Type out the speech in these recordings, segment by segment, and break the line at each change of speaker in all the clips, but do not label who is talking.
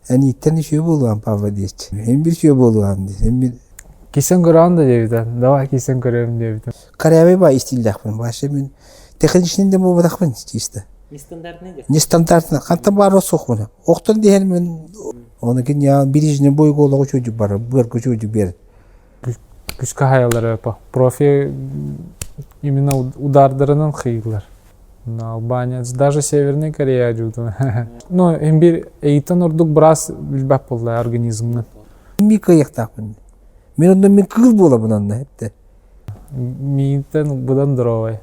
Эн ииттэн үчүгэй буолуом, папа диэччи. Эн бир үчүгэй буолуом диэн. Эн бир
Кисэн көрөҕүн да диэбитэ. Давай кисэн көрөм диэбитим.
Корявый ба истииллээхпин. Вообще мин техничный да буолбатахпын чисто.
Нестандартный да?
Нестандартный. Хантан баар суохпун. Охтон диэн мин оны кин я ближний бойго олоҕу чуйдук бар, быаргы чуйдук бер.
Күскэ хайалар өпө. Профи именно удардарынан хыйылар. Албания, даже Северная Корея дьуутун. Ну, эмбир эйтен ордук брас билбэт буолла организмҥын.
Ми кыайыахтаахпын. Мин онно мин кыыл буолабын онно эптэ.
Миинтэн быдан здоровай.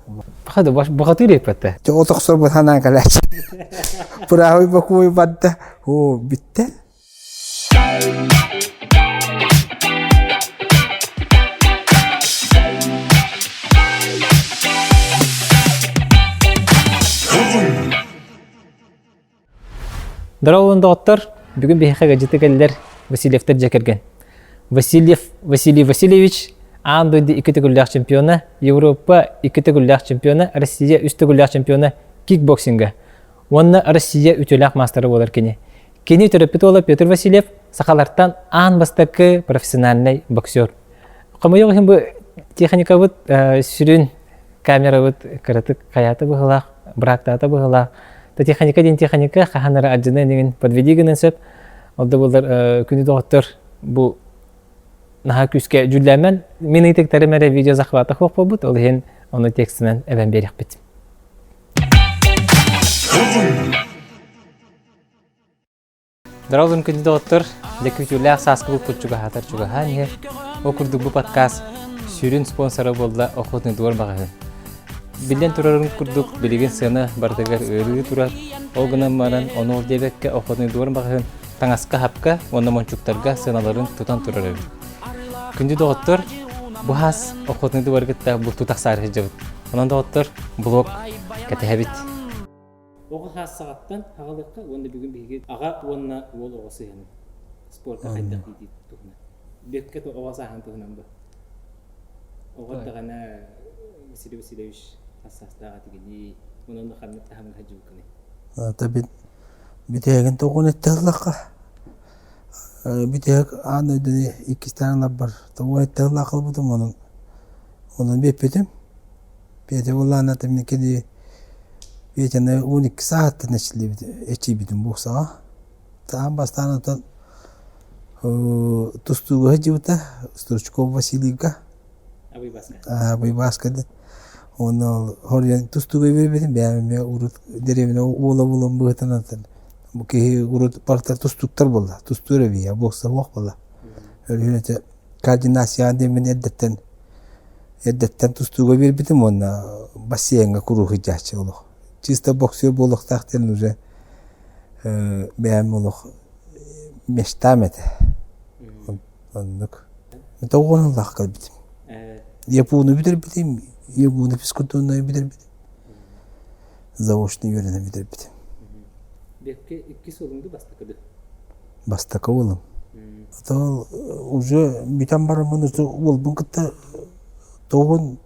Хады бухатыр еппетте.
Чо отохсор бу ханаан калач. Правый бокуй барда. О, битте.
Здорово, доҕоттор! Бүгүн биһиэхэ гаджеты кэллэр Васильевтар дьиэ кэргэн. Васильев Василий Васильевич аан дойду икки төгүллээх чемпиона, Европа икки төгүллээх чемпиона, Россия үс төгүллээх чемпиона кикбоксинга уонна Россия үтүөлээх маастара буолар кини. Кини төрөппүт уола Петр Васильев сахалартан аан бастакы профессиональнай боксер. Хомойуох иһин бу техникабыт сүрүн камерабыт кыратык хайаата быһыылаах, быраактаата быһыылаах. Та техника диэн техника хаһан эрэ алдьана инигин подведи гынан сөп. Ол да буоллар күнү доҕоттор бу наһаа күүскэ дьүүллээмэн мин ыйтыктарым эрэ видео захвата суох буолбут, ол иһин ону текстинэн эбэн биэриэхпит. Здоровым күндү доҕоттор, дьэ күүтүүлээх сааскы булпут чугаһаатар чугаһаан иһэр. Ол курдук бу подкаст сүрүн спонсора буолла Охотный двор маҕаһыын. Биллэн турарын курдук билигин сыана барытыгар ыарыы турар. Ол гынан баран ону ол диэбэккэ Охотный двор маҕаһыын таҥаска-хапка уонна мончуктарга сыаналарын тутан турар эбит. Күндү доҕоттор, бу хаас Охотный дворы кытта бултуу тахсаары сылдьабыт. Онон доҕоттор, блог кэтэһэбит. Оҕо хаас саҕаттан аҕалыахха уонна бүгүн биһиги аҕа уонна уол оҕо сыһыанын спорка хайдах иитии туһунан. Бүөккэ оҕо сааһын туһунан бу. Оҕо даҕаны Василий Васильевич хас саастаах этигиний, онон ханнык таһымҥа сылдьыбыккыный?
Ата бүтэһигин тоҕун эттэһиллахха бүтэһик аан дойдуну иккистээн ыларбар тоҕун эттэһиллах ылбытым онон онон биэппитим Петя буоллаҕына кини Петяны 12 сааһыттан эчийбитим бууксаҕа. Таан бастаан оттон тустууга сылдьыбыта Стручков Василийга. Абыйбааска диэн. Уонна ол хоруйан тустууга биэрбитим бэйэм эмиэ урут дэриэбинэ уола буолан быһыытынан бу киһи урут барыта тустууктар буолла. Тустуур эбийэ, буокса суох буолла. Өрүһүн координацияҕа диэммин эрдэттэн Эрдэттэн тустууга биэрбитим уонна бассейҥҥа куруук сылдьааччы олох. Чисто боксер буолуохтаах диэн уже бэйэм олох мечтам этэ. Оннук. Тоҕуон ыллаах кэлбитим. Япону бүтэрбитим, Ягуну физкультурнай бүтэрбитим. Заочно үөрэнэн бүтэрбитим.
Бэккэ иккис уолуҥ ду бастакы ду?
Бастакы уолум. Ол уже бүтэн бараммын уже уолбун кытта тоҕун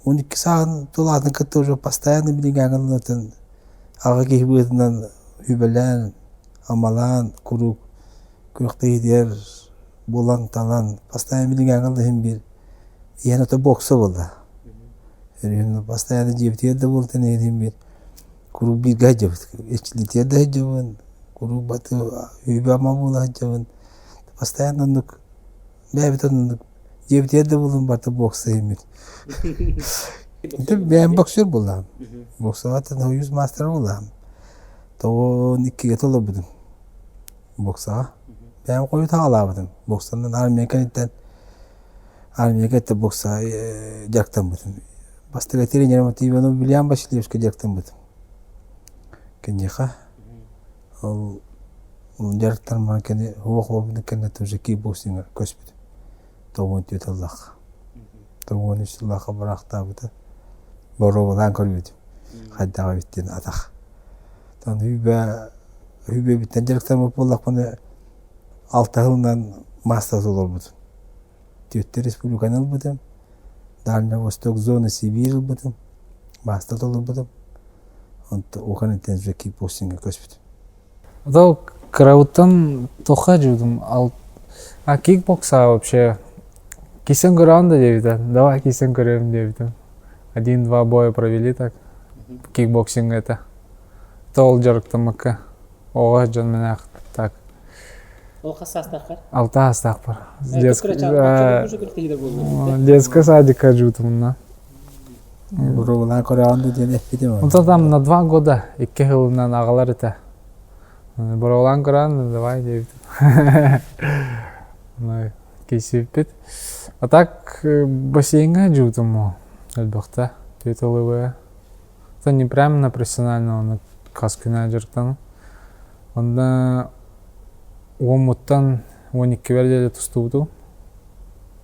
12 сааһын тулаатын кытта уже постоянно билиҥҥээҥин аҕа киһи быһыытынан үбэлээн, амалаан куруук күрэхтэһиитигэр булан-талан постоянно билиҥҥээҥин иһин биир ийэн ото бокса буолла. Постоянно дьиэбитигэр да буолтун иһин биир куруук бииргэ сылдьабыт. Эчилитигэр да сылдьабын, куруук баты үбэ-ама буола сылдьабын. Постоянно оннук бэйэбит оннук дьиэбитигэр да буолун барыта бокса иһиммит. Бэйэм боксер буоллаҕым. Боксаҕа союз мастера буоллаҕым. Тоҕон иккигэ толорбутум боксаҕа. Бэйэм хойут хаалаабытым. Боксанан армия кэнниттэн армия кэнниттэн бокса дьарыктаммытым. Бастакы тренерим Иванов Вильям Васильевичка дьарыктаммытым. Киниэхэ ол дьарыктарман кини уох уобун кэннэ уже кикбоксиҥҥа көспүтүм. Тоҕуон түөрт сыллаах. Тоҕуон үс сыллаахха быраахтаабыта. Боруобалаан көрбүтүм. Хайдах эбит диэн атах. Тон хүүбэ хүүбэбиттэн дьарыктаммыт буоллахпына алта сылынан маастар толорбутум. Түөртэ республиканы ылбытым, Дальний Восток зона Сибирь ылбытым, маастар толорбутум. Онто ухан интенсив кикбоксиҥҥа көспүтүм.
Ол Кырабыттан тоха дьудум. А кикбокса вообще кисен көрөөн да диэбитэ. Давай кисен көрөм диэбитим. Один-два боя провели так. Кикбоксинг это. Ол дьарыктаммакка. Оҕо дьон мэнээх так.
Ол хас саастааххар?
Алта саастаахпар. Детская садикка жуутумна.
Буругулаан көрөҕүн да диэн эппитим.
Онто там на два года икки сылынан аҕалар этэ. Боруолаан көрөөн давай диэбитим. Кийсибиппит. А так бассейҥҥа жуутум элбэхтэ. Түөтэлыбы. Это не прям на профессионального, на хас күнэ дьарыктанан. Онно уоммуттан 12-бэр диэри тустубутум.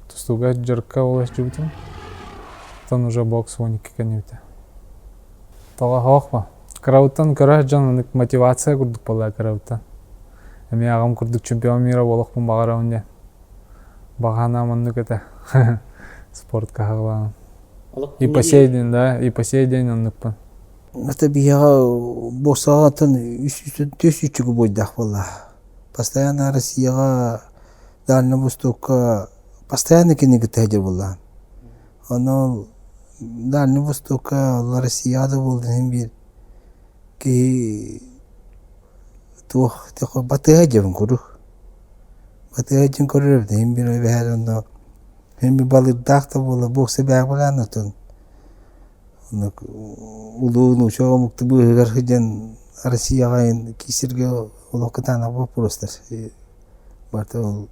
Тустууга дьарыкка ол сылдьыбытым. Оттон уже бокс 12 кэннибитэ. Тоҕо оһоох Кырабыттан көрө дьон оннук мотивация курдук буолла кырабыттан. Эмиэ аҕам курдук чемпион мира буолуохпун баҕарабын диэн. Баҕа санаам оннук этэ. Спортка хаҕылаан. И по сей день, да, и по сей день оннукпун.
Это биһиэхэ боксаҕа үс түс үчүгү буойдаах буолла. Постоянно Россияҕа Дальнай Востокка постоянно кинини кытта сылдьар буолла. Ону Дальнай Востокка Россияҕа да буоллун иһин биир киһи туох батыһа дьэбин куруук. Батыһа дьин көрөр эбит иһин биир эбэһээт онно Мин балыырдаах да буола буокса бэйэҕэ отон оннук улуу нуучча омуктуу быыһыгар сылдьан Россияҕа киирсэргэ олох кытаанах боппуруостар барыта ол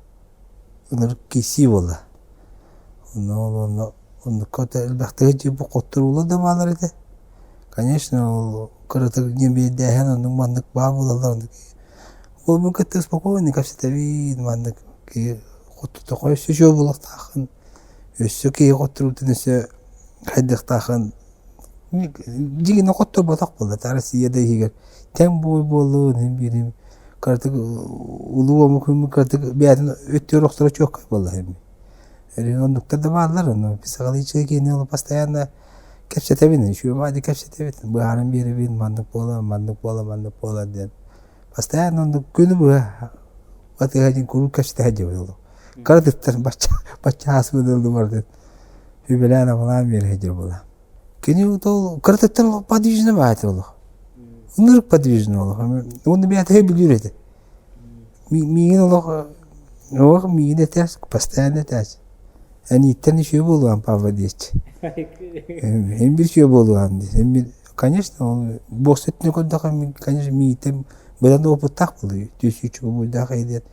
ынырык киирсии буолла. Онно ол онно оннукка элбэхтик сылдьыбыт хотторуулар да бааллар этэ. Конечно ол кыратык ньэмиэрдээһин оннук маннык баар буолаллар оннук Уолбун кытта спокойно кэпсэтэбин маннык киһи хоттордоххо өссө үчүгэй буолуохтааххын, өссө киһи хотторбутун өссө хайдыахтааххын дьиҥинэн хотторботох буолла Россия да иһигэр тэҥ буой буоллун иһин биирим кыратык улуу омук кыратык бэйэтин өттүгэр охторо чуоккай буолла иһин оннуктар да бааллар ону психологическай киһини постоянно кэпсэтэбин үчүгэй баҕайы кэпсэтэбит быһааран биэрэбин маннык буола маннык буола маннык буола диэн Постоянно оннук күнү быһа батыһа диэн куруук кэпсэтэ сылдьабыт олох. Кыратыттан бачча бачча ааспыт ыллыбар үбэлээн абалаан биэрэ сылдьар буола. Кини ол кыратыттан подвижный баайта олох. Ынырык подвижный олох. Уонна бэйэтэ билиир этэ. Миигин олох олох миигин этээс постоянно этээч. Энииттэн үчүгэй буолуом Павла диэччи. Эн бир үчүгэй буолуом диэн. Эн бир Конечно, ол буоста өттүнэн көрдөххө, конечно, миитин быдан опыттаах буолуо. Түс үчүгэй диэн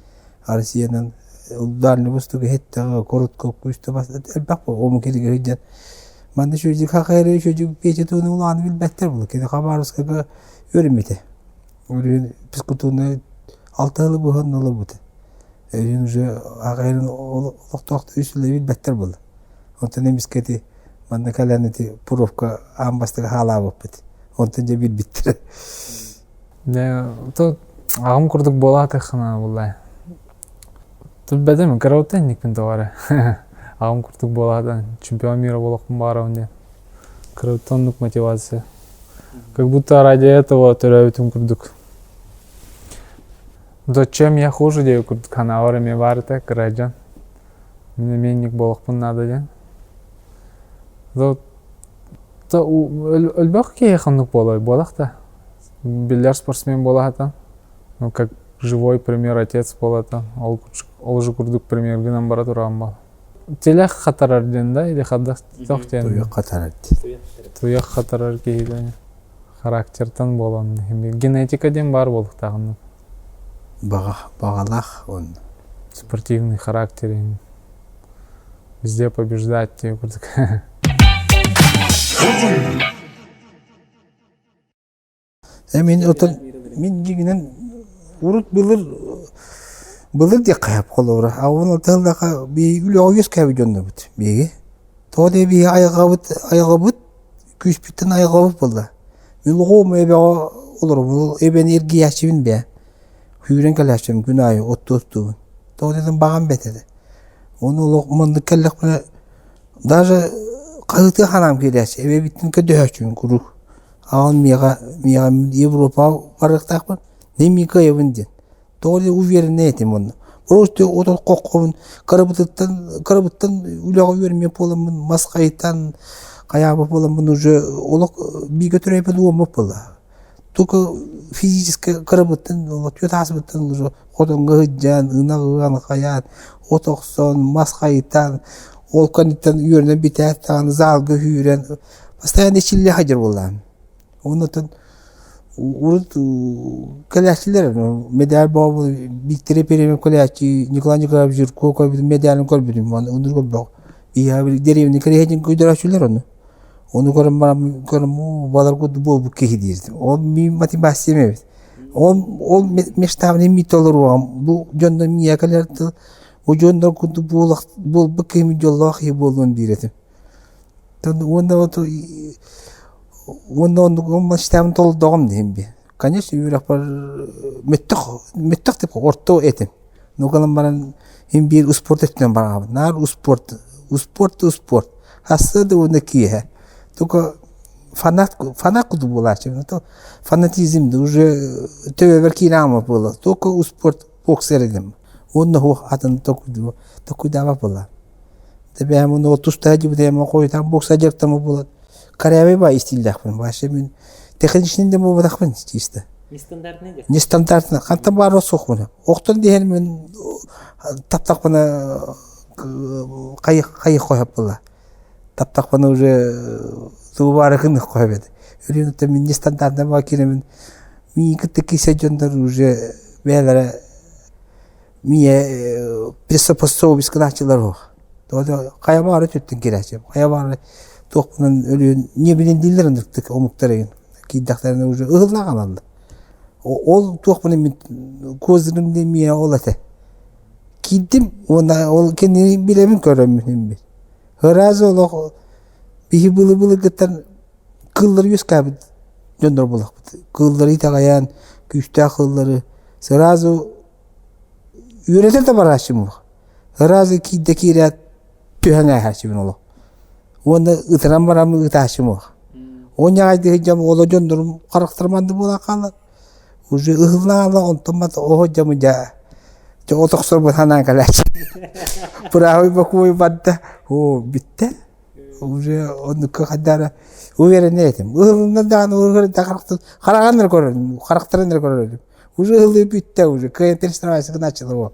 Россиянан Дальний Востоку иһиттэҕэ, коротко күүстэ бас элбэх омук иһигэр сылдьан манна үчүгэйдик хахайары үчүгэйдик Петя туһунан улааны билбэттэр буолуо. Кини Хабаровскайга үөрэммитэ. Өрүүн физкультурнай алта сылы быһан олорбута. Өрүүн уже хахайарын олохтоохтор үс сыл билбэттэр буолла. Онтон эмискэ ити манна кэлэн ити пробка аан бастакы хаалаабыппыт. Онтон дьэ билбиттэрэ.
Дьэ, то аҕам курдук буолаатаххына буллай. Билбэтим, кыраутта инникпин тоҕо эрэ. Аҕам курдук буолаатан, чемпион мира буолуохпун баҕарабын диэн. Кырауттан оннук мотивация. Как будто ради этого төрөөбүтүм курдук. Зачем я хуже диэбит курдук санаабар эмиэ баар этэ кыра дьон. Мин эмиэ инник буолуохпун наада диэн. Өлбөх киһи ханнык буолуой буолах да. Биллэр спортсмен буола сатан. Ну, как живой пример отец буолата. Ол, ол же курдук пример гынан бара туран бал. Тилэх хатарар диэн да или хадах тох диэн.
Туйах хатарар диэн.
Туйах хатарар киһи диэн. Характертан буолан. Генетика диэн баар буолуохтааҕын.
Баҕа, баҕалаах уонна
Спортивный характер везде побеждать диye курдук.
Мин отон мин дьиҥинэн урут былыр былыр диэххэ сөп холобура. А уон тыллаха биһиги үлэҕэ үөскээбит дьоннорбут биһиги. Тоҕо диэ биһиги айылҕабыт айылҕабыт күүспүттэн айылҕабыт буолла. Мин оҕом эбэҕэ олоробун, эбэни эргийээччибин бээ. Сүүрэн кэлээччим күн аайы оттуу оттуубун. Тоҕо диэтим баҕам бэт этэ. Ону олох маннык кэллэхпинэ даже хаһыытыа санаам киирээччи. Эбэбиттэн көрдөһөөччүбүн куруук. Аҕам миэхэ миэхэ Европаҕа барыахтаахпын, мин кыайабын диэн. Тоҕо диэн уверенный этим онно. Просто отон хоххобун кырабытыттан кырабыттан үлэҕэ үөрэммит буоламмын мас хайытан хайаабыт буоламмын уже олох бииргэ төрөөбүт уоммут буолла. Только физически кырабыттан түөрт ааспыттан уже хотоҥҥо сылдьан, ынах ыан хайаан, от охсон, мас хайытан, ол кэнниттэн үөрэнэн бүтээт даҕаны залга сүүрэн постоянно ичиллэ сылдьар буоллаҕым. Оннуттан урут кэлээччилэр медаль боо Виктория Перемин кэлээччи Николай Николаевич Жирков көрбүтүм медалын көрбүтүм ону көрбөх дэриэбинэ кэриэһин көрдөрөөччүлэр ону ону көрөн баран көрөн балар курдук буолбут киһи диир ол мин мотивациям эбит ол ол мечтабын мин толоруоҕум бу дьоннор миэхэ кэлэр бу дьоннор курдук буолбут киһи дьоллоох киһи буолуон диир этим Уонна вот уонна оннук мечтабын толордоҕум диһин би. Конечно, үөрэхпэр мөттөх мөттөх деп орто этим. Но гынан баран иһин биир успуорт өттүнэн бараҕабын. Наар успуорт, успуорт успуорт. Хасса да уонна киэһэ. Только фанат фанат курдук буолааччы. Фанатизм уже төбөбөр киирэ ааммат буолла. Только успуорт бокс эрэ Уонна суох атын токуйдаабат буолла. Тэбээм уонна тустаах дьибитээм хойутаан бокса дьарыктаммыт буолан корявый баа истииллээхпин вообще мин техничный да буолбатахпын чисто.
Нестандартный деп.
Нестандартный. Хантан баар суохпун. Охтон диһэн мин таптахпына хайы хайы хойоп буолла. Таптахпына уже тугу баары кынных хойоп этэ. Өрүн мин нестандартный баа киирэмин мин кытта кисе дьоннор уже бэйэлэрэ Миэ приспособискалааччылар суох. Хайа баҕара өттүттэн киирээччи. Хайа баҕара туохпунан өлүөн не билин дииллэр ынырыктык омуктар эҥин киирдэхтэринэ уже ыһыллан хаалаллар. Ол туохпунан мин козырым диэн миэ ол этэ. Киирдим уонна ол кинини билэбин көрөммүн мин. Сразу олох биһи былы-былыргыттан кыыллары үөскээбит дьоннор буолахпыт. Кыыллары итэҕэйэн, күүстээх кыыллары сразу үөрэтэн да барааччым уох. Сразу киирдэ киирээт түһэн ааһааччыбын олох. Уонна ытыран бараммын ытааччым уох. Уонньаҕайдыы сылдьан оҕолор дьоннорум харахтарым анды буолан хаалар. Уже ыһыллаала онтон мат оһо дьамы дьа дьэ от охсорбун санаан кэлээччи. Правый бокуой барда. Оо бүттэ. Уже оннукка хайдара уверенный этим. Ыһылынна даҕаны ыһыллар харахтан хараҕын эрэ көрөрүм, харахтарын эрэ көрөрүм. Уже ыһыллыы бүттэ уже кыайан перестраиваться начало.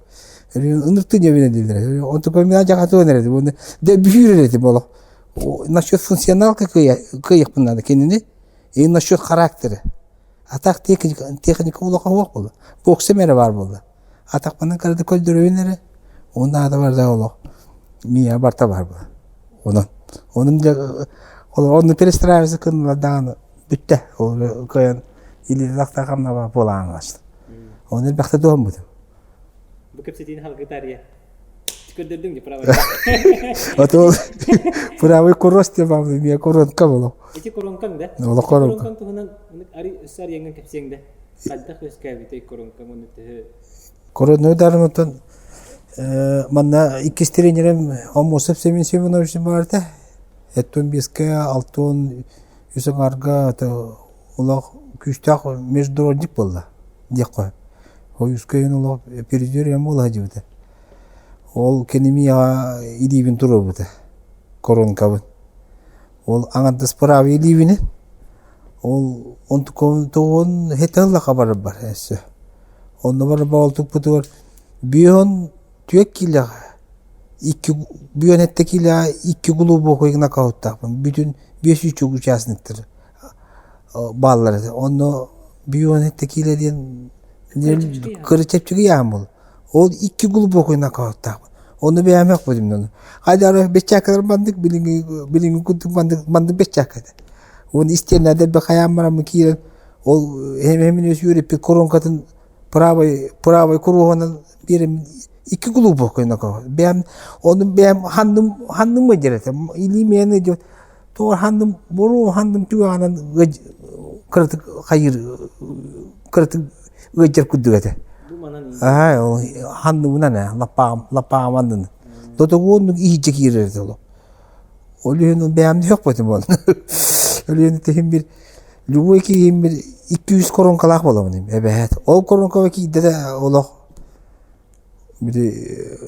Ыныртыы дьэбинэ дииллэр. Онтукка мин дьаҕатыан эрэ уонна дэ бүһүүр этим олох. Насчет функционалка кыайыахпын надо кинини и насчет характера. А так техника, техника улахан суох буолла. Боксам эрэ баар буолла. Атахпынан кырата көрдөрөбүн эрэ, уонна аата барда олох миэхэ барта баар буолла. Онон, онон дьэ онно перестраиваться гыннылар даҕаны бүттэ. Ол кыайан илиилээх хамнаба буолаан аҕаста. Оны элбэхтэ туһаммытым.
Бу кэпсэтиини халгы таарыйа. Көрдөрдүҥ дии правый.
Ото правый курос деп баабы мия коронка боло.
Ити коронкаҥ да?
Олох коронка.
Коронкаҥ туһунан ари өссө арыйаҥҥын кэпсиэҥ да? Хайдах үөскээбитэй коронкаҥ уонна төһө
Коронную дарымыттан манна иккис тренерим Омосов Семен Семенович бар этэ. Эттон бискэ алтон үс аҥарга олох күүстээх международник буолла диэххэ. Ойуускайын олох призер эм буола сылдьыбыта. Ол кини миэхэ илиибин туруорбута, коронкабын. Ол аҥардас правый илиибини ол онтукабын тоҕуон хэтэ ыллаха барарбар өссө. Онно барарбар ол туппутугар бүөн түөрт киилэҕэ икки бүөн эттэ киилэҕэ икки глубокой нокауттаахпын бүтүн биэс үчүг участниктар бааллар этэ. Онно бүөн эттэ киилэ диэн кыра чэпчэки ыйааһын буолла. Ол икки глубокой нокауттаахпын. Ону бэйэм өхпүтүм ону. Хайдары бэччээккэлэр маннык билиҥҥи билиҥҥи курдук маннык маннык бэччээккэ этэ. Уонна истиэннэрдэр хайаан бараммын киирэн ол эмин үөрэппит коронкатын правой правой куруһунан биэрэм икки глубокой нокаут. Бэйэм ону бэйэм ханным ханным ыдьар этэ. Илиим эйэн ыдьар тоҕо ханным буруу ханным түгэҕинэн кыратык хайыыр кыратык ыадьар курдук этэ. Аа ол ханныбынан ээ лаппаҕым лаппаҕым аннын. Тотугуоннук иһирдьэ киирэр этэ олох. Ол иһин бэйэм да сөхпөтүм ол. Ол иһин иһин бир любой киһим бир 200 коронкалаах буоламын эбэһээт. Ол коронкаҕа киирдэ да олох. Били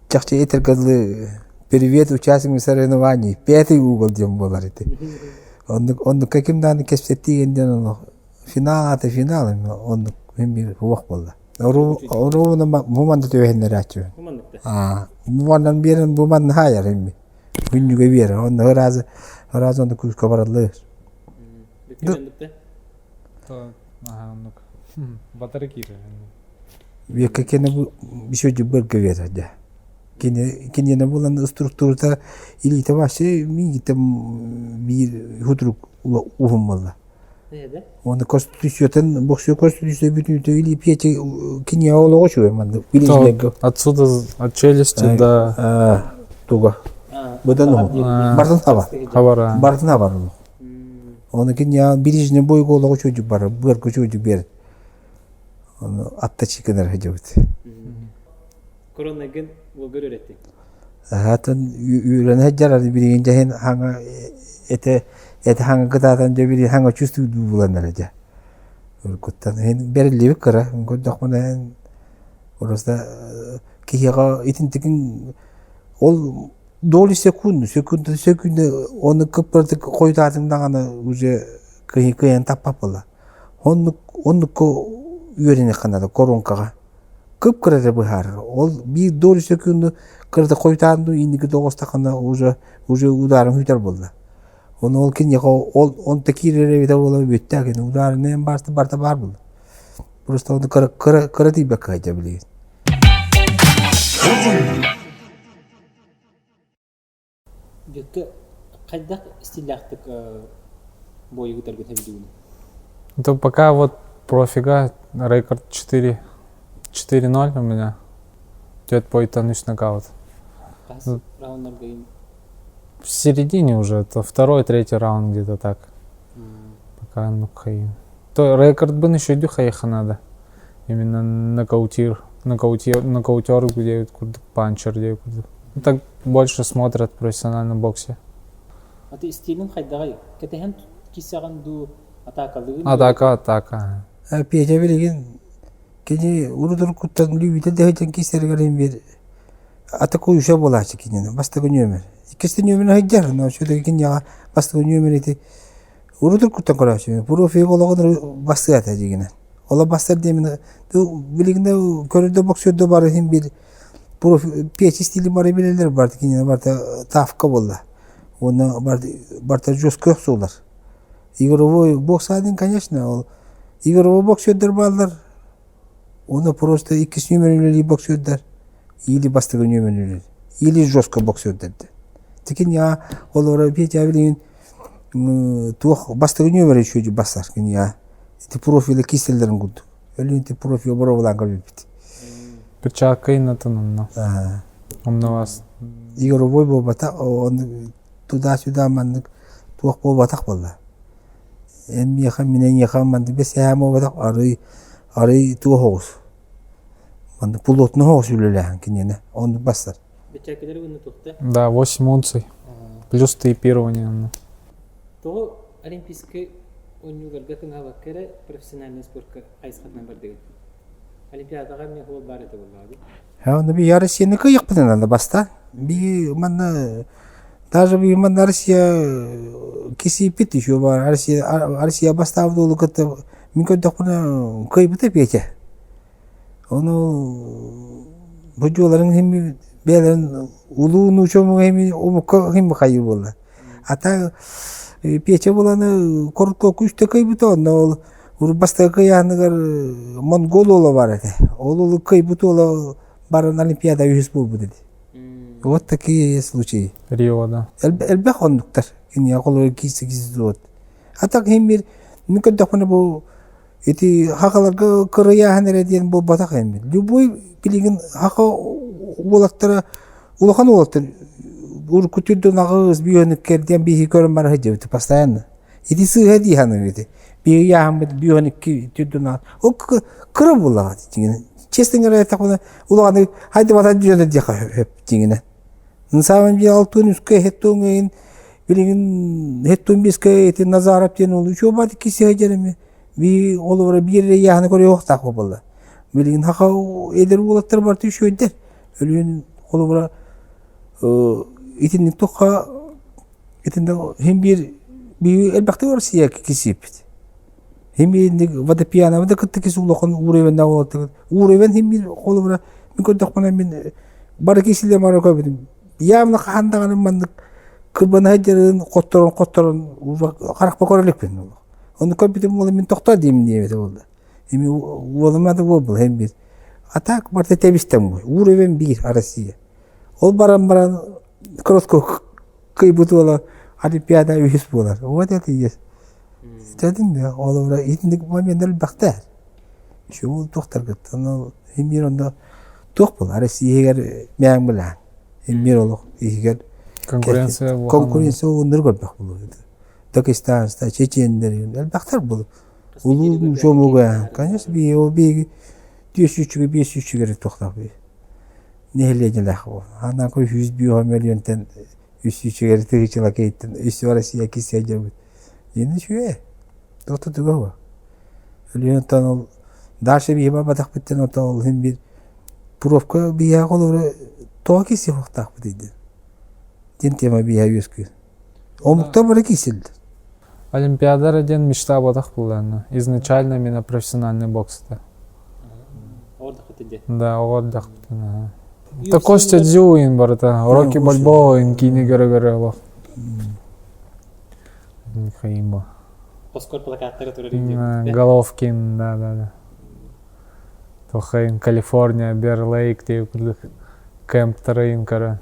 чахчы этэргэ дылы «Привет, участник соревнований, пятый угол» диэн буолар ити. Оннук оннукка ким даҕаны кэпсэтии диэн олох финал аата финал оннук мин биир уох буолла. Оруобуна бу манна түбэһиннэрээччибин. Аа бу маннан биэрэн бу манна хаайар имми. Күннүгэ биэрэр. Онно ыраазы ыраазы онно күүскэ бараллар.
Оннук. Батары киирэр.
Века кene бу бишөдү бырга берер дэ. Кини киниэнэ булан структурата илиитэ вообще миигиттэн биир худрук уһун буолла. Уонна конституциятын боксер конституция бүтүүтэ или пьете киниэхэ олоҕо үчүгэй маннык билиилэргэ.
Отсюда от челюсти до
туга. Быдан уһун. Бартын хаба.
Хабара.
Бартын хабар олох. Оны киниэхэ ближний бойго олоҕо үчүгэй бар, быарга үчүгэй биэр. Ону атта чикенер сылдьыбыт.
Коронагын уолгар үөрэттиҥ?
Аһаатын үөрэнэ сылдьар билигин дьэһин хаҥа этэ этэ хаҥа кытаатан дьэ били хаҥа чувствуйдуу булан эрэ дьэ. Уруккуттан иһин бэриллибит кыра көрдөхпүнэ просто киһиэхэ итинтигин ол доли секунду секунду секунду оны кыппырдык хойутаатыҥ даҕаны уже кыайан таппат буолла. Оннук оннукка үөрэниэххэ наада коронкаҕа. Кып-кыра эрэ быһаарар. Ол биир доли секунду кырата хойутаан дуу инники доҕостаххына уже уже ударың сүтэр буолла. Ону ол киниэхэ ол онто киирэр эбитэ буола бүттэ кини ударынан барыта барыта баар буолла. Просто ону кыра кыра кыра тиийбэккэ сылдьар билигин.
Дьөккө хайдах стиллээхтик буойугутаргын сөбүлүүгүн?
Это пока вот профига рекорд 4 4-0 у меня. Идет бой үс нокаут.
Хас раунднарга
В середине уже, это второй, третий раунд где-то так. Пока ну хай. То рекорд бы еще хайха надо. Именно нокаутир, нокаутир, нокаутер где панчер где Ну, так больше смотрят в профессиональном боксе.
А ты стилин хайдаҕай? Кэтэһэн киссэҕин дуу, атаакалыгын
Атака, атака.
Петя билигин кини урут-уруккуттан лүүбүтэ дэһитэн киисэригэр биир атакующа буолааччы кинини бастакы нүөмэр. Иккис нүөмэрин сылдьар, но все-таки киниэхэ бастакы нүөмэр ити урут-уруккуттан көрөөччү. Профи олоҕун бастыата дьигинэн. Ола бастар диэмин билигин да көрөрдө боксердо бары иһин биир печи стили бары билэлэр барыта кинини барыта тавка буолла. Уонна барыта жестко охсуулар. Игровой бокс один, конечно, ол игровой боксердер бааллар. Уонна просто иккис нүөмэр үлэлиир боксердар или бастакы нүөмэр үлэлиир, или жестко боксердар Тикин я олора Петя билигин туох бастакы нүөмэр үчүгэй басар киниа ити профили киселлерин курдук. Өлүн ити профил боровулаан көрбүппүт.
Перчатка иннатын онно. Онно вас.
Игровой буолбата, он туда-сюда маннык туох буолбатах буолла. Эн миэхэ, мин эйиэхэ маннык бэсээһэм буолбатах, арый арый туох оҕус. Маннык плотно оҕус үлэлээһин киниэнэ. Оннук бассар.
Бэчээккэлэри уонна туохта?
Да, 8 унций. Плюс тейпирование онно.
Тоҕо Олимпийскай оонньууларга тыҥаабакка эрэ профессиональнай спортка хайысхатынан бардыгыт? Олимпиадаҕа эмиэ суол баар этэ буоллаҕа дии.
Оны би Россияны кыйыкпытын баста. Би манна даже би манна Россия кисипит еще бар. Россия Россия бастаабыт кытта мин көрдөхпүнэ кыйбыта Петя. Ону бу дьуоларын химми бэйэлэрин улуу нууча химми омукка химми хайыы буолла. А так Петя буланы коротко күүстэ кыйбыта онно ол бастакы кыйааныгар монгол уола бар этэ. Ол уолу кыйбыт уола баран Олимпиада үһүс буолбут эти. Вот такие случаи.
Рио, да.
Элбэх оннуктар. Кинигэ холобур киирсэ киирсэ А так иһин бир мин көрдөхпүнэ бу ити хахаларга кырыйааһын эрэ диэн буолбатах эми. Любой билигин хаха уолаттара улахан уолаттар урукку түрдөн аҕыс бүөнүккэр диэн биһи көрөн бара сылдьыбыт постоянно. Ити сыыһа дии саныыбыт. Биһи яаһаммыт бүөнүкки түрдөн аҕыс. Ол кыра буоллаҕа дьиҥинэн. Честно говоря, эттэхпинэ улахан хайдыбата дьүөнэ диэххэ сөп дьиҥинэн. На самом деле алтын үскэ хеттуҥ билигин хеттун бискэ ити Назаров диэн ол үчүгэй баат киси сылдьар эми. Би олоро биир эрэ ыйааһыны көрүөхтаах буолла. Билигин хаха эдэр уолаттар барыта үчүгэйдэр. Өлүөн холобура итинник тухха итинник хин биир биир элбэхтик Россия кисиэппит. Хин биирник водопьянабы да кытта кис улахан уровенна уолаттар. Уровень хин биир холобура мин көрдөхпүнэ мин бары кисиле мары көрбүтүм. Явно хаһан даҕаны маннык кырбана сылдьарын хотторон хотторон харахпа көрө иликпин. Ону көрбүтүм буола мин тохтоо диим диэбитэ буолла. Эми уолума да буолбул һэн биир. А так барыта тэбистэн буй. Уровень биир Россия. Ол баран баран короткой кыйбыт уола Олимпиада үһүс буолар. Вот это и есть. Дедим да, ол итинник моменттар элбэхтэр. Еще ол туохтаргыттан ол эмиэр онно туох буолар Россиягар мээн билээн. Эмиэр олох иһигэр
конкуренция
конкуренция оннур көрбөх буолуо. Дагестанста, Чечендер элбэхтэр буолуо. Улуу дьомуга, конечно, би ол биги 400 500 керек тохтоох би. Нэһилиэнньэлээх буол. Анан кой 105 миллионтан 300 тыһыынчала кейттен үс Россия кисия дьабыт. Дини үчүгэй. Тота туга ба. Өлүөнтэн ол дальше биһи барбатахпыттан ото ол иһин бир пробка биһиэхэ олору тоҕо киси хуохтаахпыт диэн. Диэн тема биһиэхэ үөскүүр. Омуктар бары кисилдэр.
Олимпиада диэн мечта буолах буоллаҕына. Изначально именно профессиональный бокс это. Да, оҕо эрдэхпитинэ. Это Костя Дзюин барыта. Рокки Бальбоа киини көрө-көрө олох. Михаил.
Оскор плакаттары турар
Головкин, да, да, да. Тохайын Калифорния, Бер-Лейк диye курдук кемптарыйын көрөн.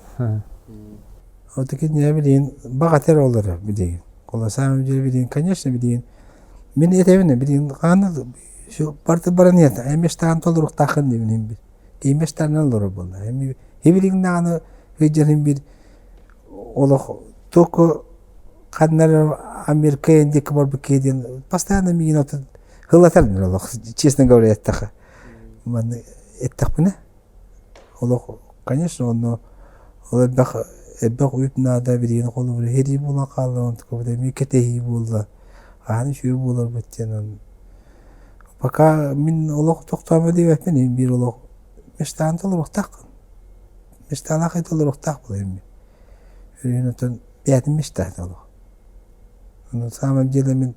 Отаки не билин баҕатар олорор билигин. Кола самом деле билигин, конечно, билигин мин этэбин билигин хааны барты баран иһэ эместаан толоруохтааххын диибин бир. Иместаанан олорор буолла. Эми хибилигин даҕаны сылдьарым бир олох только ханнар Америка диэки барбыт киһи диэн постоянно миигин отун хылатар олох честно говоря эттэхэ. Манна эттэхпинэ Олох, конечно, онно ол элбэх элбэх үп наада билигин холобура сэрии буолан хаалла онтукабыт эмиэ кэтэһии буолла хаһан үчүгэй буоларбыт диэн пока мин олох тохтоомо диэбэппин биир олох мечтаан толоруохтааххын мечталаах толоруохтаах буолар Өрүһүн оттон бэйэтин мечтаата олох на самом деле мин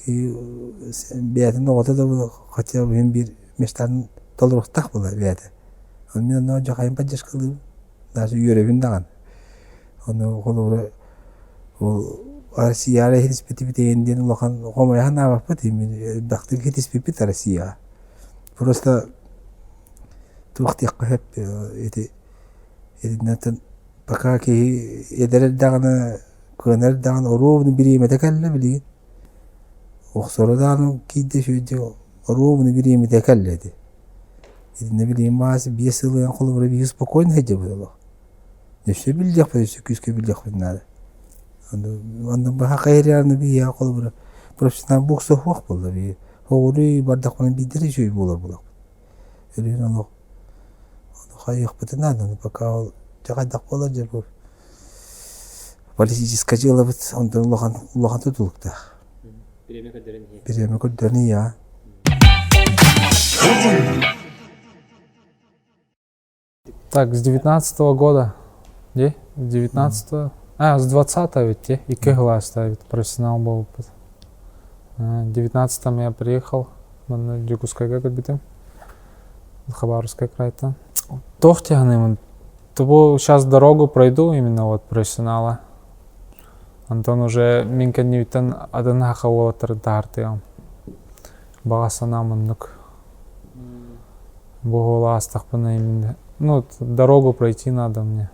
бэйэтин оҕото да хотя бы биир мечтатын толоруохтаах буолар бэйэтэ. Ону мин онно дьахайын поддержкалыыбын, даже үөрэбин даҕаны. Ону холобура ол Россияҕа иһитиспитибит эйэн диэн улахан хомойо санаабаппыт элбэхтик иһитиспиппит Россияҕа. Просто туох диэххэ сөп ити итиннэтэн пока киһи эдэр эрдэҕинэ кыанар эрдэҕинэ оруобуна бириэмэтэ кэллэ билигин. Охсоро даҕаны киирдэ үчүгэйдик оруобуна бириэмэтэ кэллэ ити. Итиннэ билигин баас биэс сылынан холобура биһиги спокойно сылдьабыт олох. Өссө биллиэхпит, өссө күүскэ биллиэхпит наада. Онно быһа хайырыаны биһиэхэ холобура профессионал бокса суох буолла биһиги. Оҕуруй бардахпына биирдэ эрэ үчүгэй буолар буолуохпут. Өлүөн олох ону хайыахпытын наада, пока ол дьэ хайдах буолар дьэ бу политическай дьыалабыт онтон улахан улахан тутулуктаах.
Бириэмэ көрдөрөн иһиэ.
Бириэмэ көрдөрөн иһиэ.
Так, с 19 года. Где? С 19 А, с 20 ведь, те. И КГЛА ставит. Профессионал был. В 19 я приехал. На Дьокуускайга көрбүтүм. Хабаровскай крайтан. Туох диэхиний Тобу сейчас дорогу пройду именно вот профессионала. Онтон уже мин кэннибиттэн атын саха уолаттарын таһартыам. Баҕа санаам оннук. Бу уола аастахпына именно ну дорогу пройти надо мне.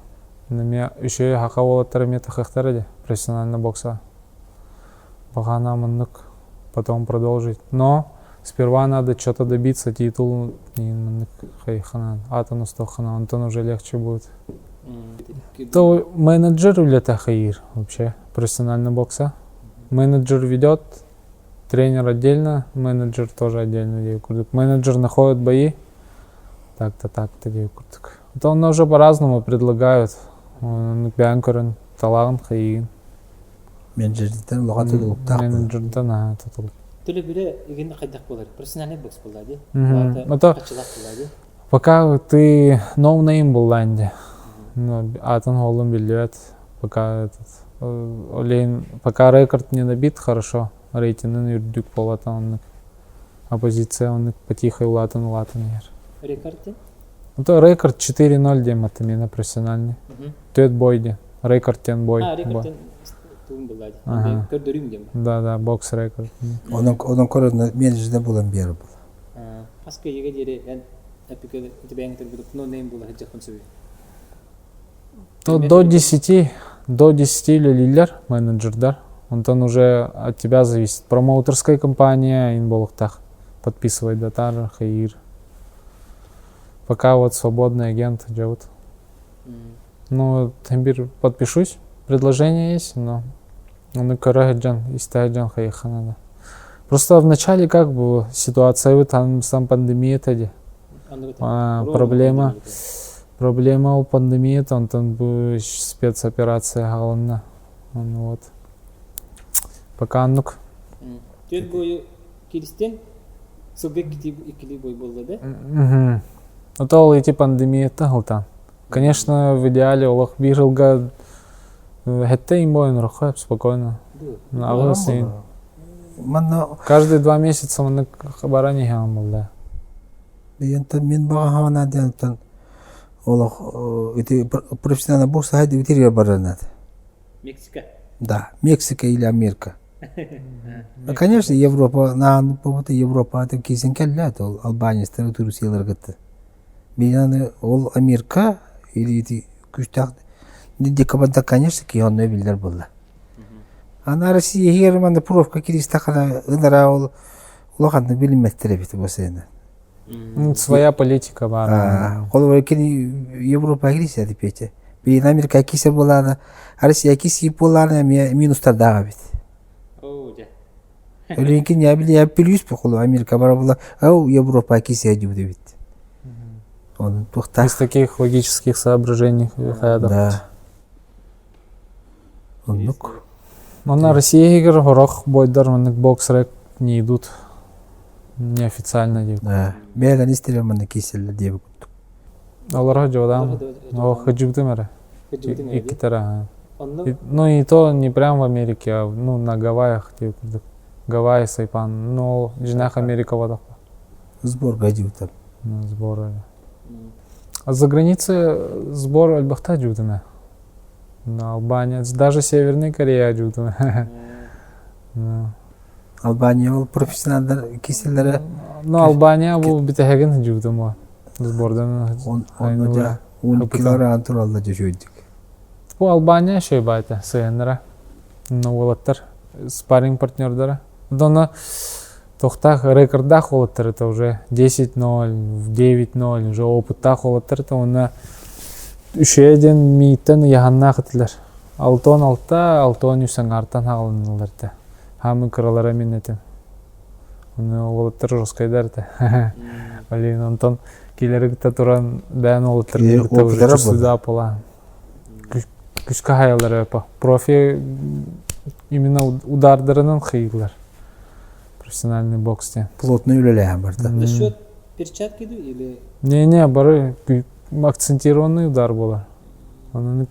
Эмиэ үчүгэй саха уолаттара эмиэ тахыахтара дии профессиональный бокса. Баҕа санаам оннук. Потом продолжить. Но сперва надо что-то добиться, титул маннык атын устуоххана, онтон уже легче будет. То менеджер үлэтэ хайыыр вообще профессиональный бокса. Менеджер ведет, тренер отдельно, менеджер тоже отдельно диye курдук. Менеджер находит бои, так-то, так-то диye курдук. То он уже по-разному предлагают. Бэйэн көрөн талаҕын хайыгын.
Менеджерден улахан тутулуктаах.
Менеджерден аха тутулук.
Төлөбүрэ игин хайдах буолар? Профессиональный бокс буолла дии.
Это пока ты no-name буллаан дии. Атын холун биллибэт. Пока этот олейн пока рекорд не набит хорошо, рейтинин үрдүк буолата оннук. Оппозиция оннук потихо улаатан улаатан иһэр.
Рекорд
Это рекорд 4-0 диэн матымена профессиональный. Төт бой диэн. Рекорд диэн бой.
А, рекорд тугун булла дии. Көрдөрүүм диэн.
Да, да, бокс рекорд.
Онон онон көрөн менеджер булан биэр була.
Хас кыйыга диэри эн эпикэ тибэҥ турбут no name була сылдьаххын сөбүй?
То до 10, до 10 үлэлииллэр менеджердар. Онтон уже от тебя зависит. Промоутерская компания инболуктах подписывает датар, хаир. Пока вот свободный агент делают. Ну, тембир подпишусь. Предложение есть, но ну, көрө истэ хайыха надо. Просто в начале как было ситуация, вот там сам пандемия тогда. Проблема. Проблема у пандемии, там, там спецоперация галанна. Ну вот. Пока аннук.
Түөрт бою киристен, сылга иккили бой буолла да?
Это ол эти пандемия тахылтан. Конечно, в идеале олох биир ылга хэтте им бойын рухап спокойно. Аҕыс
Манна
Каждые 2 месяца маннык баран иһэҕин буолла.
Ентен мин баҕа хавана диэн олох ити профессиональный бокс хайды битирге баранат.
Мексика.
Да, Мексика или Америка. Ну, конечно, Европа, наан побута Европа это кисен келлет, ол Албания, Турциялар гытты. Мен ол Америка или ити күстах декабрда, конечно, кионно билдер булла. Ана Россия хер манда профка киристахана ынара ол улаханны билинметтер бит бу сена.
Своя политика бар.
Холобура кини Европа кирисе пече. Билин Америка кисе булана, Россия киси булана минустар бит. Өлүнкин я били я плюс бу Америка бар була, ау Европа кисе дибит. Он тухта.
Из таких логических соображений
Да. Оннук.
Но на России игр хорох бойдар маннык бокс рек не идут неофициально дип.
Да. Бэйэлэн истерер манна киселлер диэбит курдук.
Олорго жодам. О, хыдьыбытым эрэ. Икки Ну и то не прям в Америке, а ну на Гавайях диэбит курдук. Гавайи, Сайпан. Ну, дьиҥнээх Америка буолбатах.
Сборга дьиэбитэ.
Сбор. А за границей сбор элбэхтэ дьиэбитэ. На Албания, даже Северная Корея дьиэбитэ.
Албания ол профессионалдар киселлere
Ну, Албания бу бүтэһигин дьиэбитим сбордан.
Онно дьэ 10 килограмм туралла дьөшөйдүк.
Бу Албания шөй баайта сыһыннара. Ну, уолаттар, спарринг партнердара. Дона туохтаах рекордаах уолаттар это уже 10-0, 9-0, уже опыттаах уолаттар это уонна үчүгэй мииттэн ыйааһыннаах этилэр. 66, 63 аҥаартан хаалыннылар этэ. Хаамы кыралара мин этим. Оны уолаттар жесткайдар этэ. Блин, онтон килери кытта туран бэйэн уолаттар кытта уже чувствуйда була. Күскэ хайалар эпа. Профи именно удардарынан хыйлар. Профессиональный бокс те.
Плотно үлэлээн барда.
За счет перчатки или?
Не-не, бары акцентированный удар буолар. Оны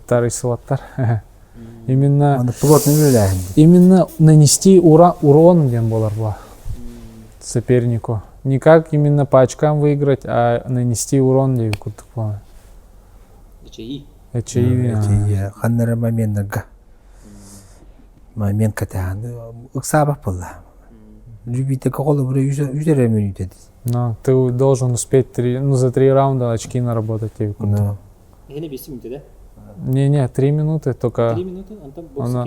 тарыйсыбаттар. Именно
Аны плотно үлэлээн.
Именно нанести урон диэн буолар була сопернику. Не как именно по очкам выиграть, а нанести урон диэн курдук буолар.
Эчэйи.
Эчэйи.
Эчэйи. Ханнара моменнарга. Момент катаан. Ыксаабах буолла. Любите холобура үс эрэ мүнүүтэ.
Но ты должен успеть три, ну, за три раунда очки наработать.
Но.
Эһине 5 минуты, да?
Не-не, 3 минуты только.
3 минуты, онтон бокс
Она...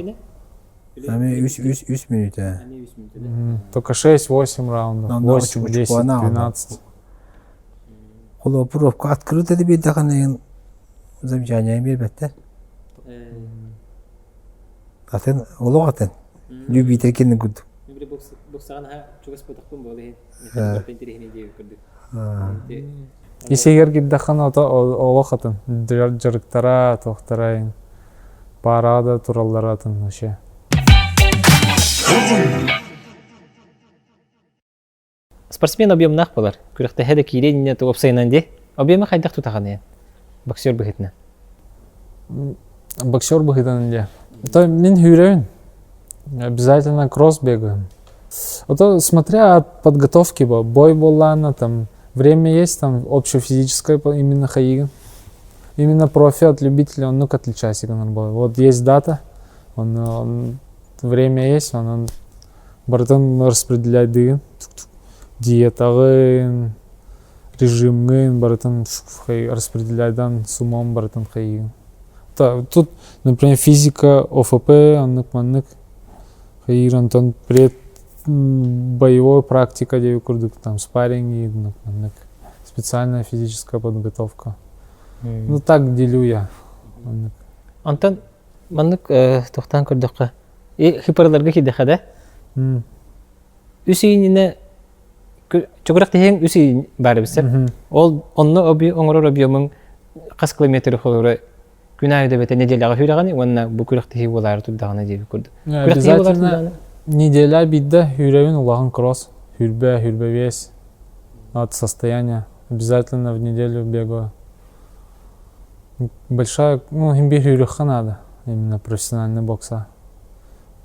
Ами үс мүнүүтэ.
Ами 3 минуты, да?
Только 6-8 раундов. 8, 10, 12.
Холо профка открыто деп дахан замечание бербеттер. Атын олох атын. Любитель кенни курдук.
Били боксаҕа чугас буолтахпын буола иһин. Интэриэһинэй диэ курдук.
Исигер кирдэххин ото олох атын. Дьарыктара, туохтара парада тураллара атын вообще.
Спортсмен объемнаах буолар. Күрэхтэһэ да киириэн иннинэ уопсайынан дии. Объема хайдах тутаҕыный? Боксер быһыытынан.
Боксер быһыытынан дии. То мин сүүрэбин. Обязательно кросс бегаю. Это смотря от подготовки, бой буоллаҕына, там время есть, там общефизическое именно хайыгын. Именно профи от любителя, он ну отличается. Вот есть дата, он время есть, он барытын распределять дыгын. Диетаҕын, режимҥын барытын распределяйдан с умом барытын хайыгын. Тут, например, физика, ОФП, оннук-маннык хайыыр, онтон пред боевой практика диэби курдук там спарринги, маннык специальная физическая подготовка. Ну так делю я.
Онтон маннык тохтоон көрдөххө хиперларга киирдэххэ да үс иининэ чугурах тиһиҥ үс иин баар эбит Ол онно оҥорор объемуҥ хас километр холобура күн аайы да эбэтэр нэдиэлэҕэ сүүрэҕиний уонна бу күрэхтэһии буолаары турдаҕына диэбит курдук.
Обязательно неделя биирдэ сүүрэбин улахан кросс, сүүрбэ, сүүрбэ биэс от состояния. Обязательно в неделю бегаю. Большая, ну, им сүүрүөххэ надо, именно профессиональный бокса.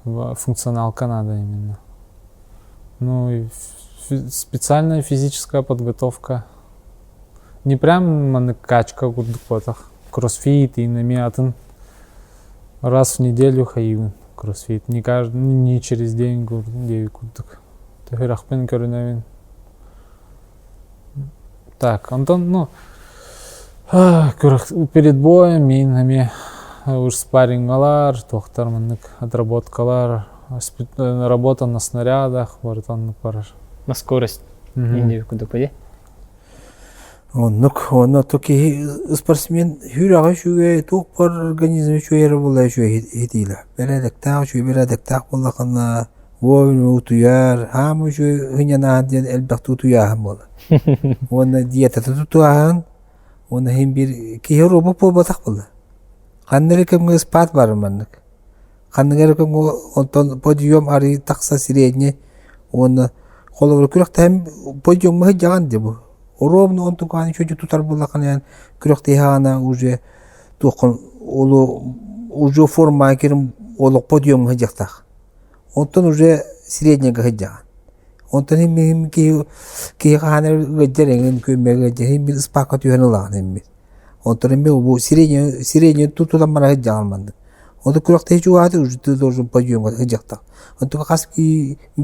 Функционалка надо именно. Ну, и специальная физическая подготовка. Не прям маннык качка курдук буотах. Кроссфит и эмиэ атын раз в неделю хайыыбын кроссфит. Не каждый, не через день диэби курдук. Төһүрэхпин көрүнэбин. Так, онтон, ну, перед боем мин эмиэ уж спаррингалар, туохтар маннык отработкалар, работа на снарядах, барыта оннук барар.
На скорость. Инди курдук дии.
Оннук, онно то киһи спортсмен сүрэҕэ үчүгэй, туох бар организм үчүгэй эрэ буолла үчүгэй иһитиилээх. Бэрээдэктээх үчүгэй бэрээдэктээх буоллаххына, вовремя утуйар, хаама үчүгэй сынньанааһын диэн элбэхтик утуйааһын буолар. Уонна диетата тутуһааһын, уонна иһин биир киһи робот буолбатах буолла. Ханна эрэ кэмҥэ ыспаат баар маннык. Ханнык эрэ көҥү онтон подъем арыый тахса средний уонна холобура күрэхтэһэн подъемҥа сылдьаҕын дии бу. Ровно онтукааны үчүгэй тутар буоллаххына күрэхтэһиэҕинэ уже туоххун олу уже формаҕа киирэн олох подъемҥа сылдьыахтаах. Онтон уже среднийгэ сылдьаҕын. Онтон иһин киһи киһи хаһан эрэ ыалдьар эҥин күөммэ ыалдьар иһин бир ыспаакка түһэн ылаҕын иһин Онтон эмиэ бу средний средний тутан баран сылдьаҕын маннык. Ону күрэхтэһии чугаһаата уже ты должен подъемҥа сылдьыахтаах. Онтука хас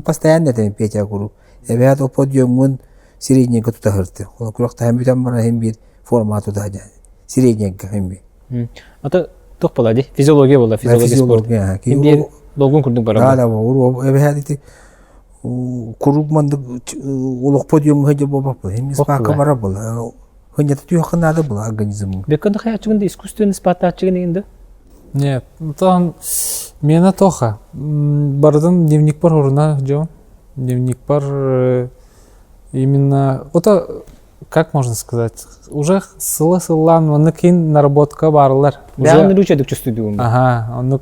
постоянно этэн Петя куруук. Эбээт ол подъемҥун среднийгэ тута сырытты. Ол күрэхтэһэн бүтэн баран иһин биир форма тута сылдьан. Среднийгэ иһин биир.
Ата туох буолла дии? Физиология буолла, физиология спорт. Биир долгун курдук барар.
Да, да, эбэһээт ити куруук маннык олох подъемҥа сылдьар буолбаппын. Иһин спака барар буолла. Хынньата түһүөххэ наада була организмҥа.
Беккон хайаччыгын да искусственный спаттааччыгын игин да?
Нет, тон мена тоха. Барытын дневникпар уруна дьон. Дневникпар именно это как можно сказать, уже сыла-сыллаан маннык кин наработка баарлар.
Бэҕэн руча чувствуйдугум.
Ага, оннук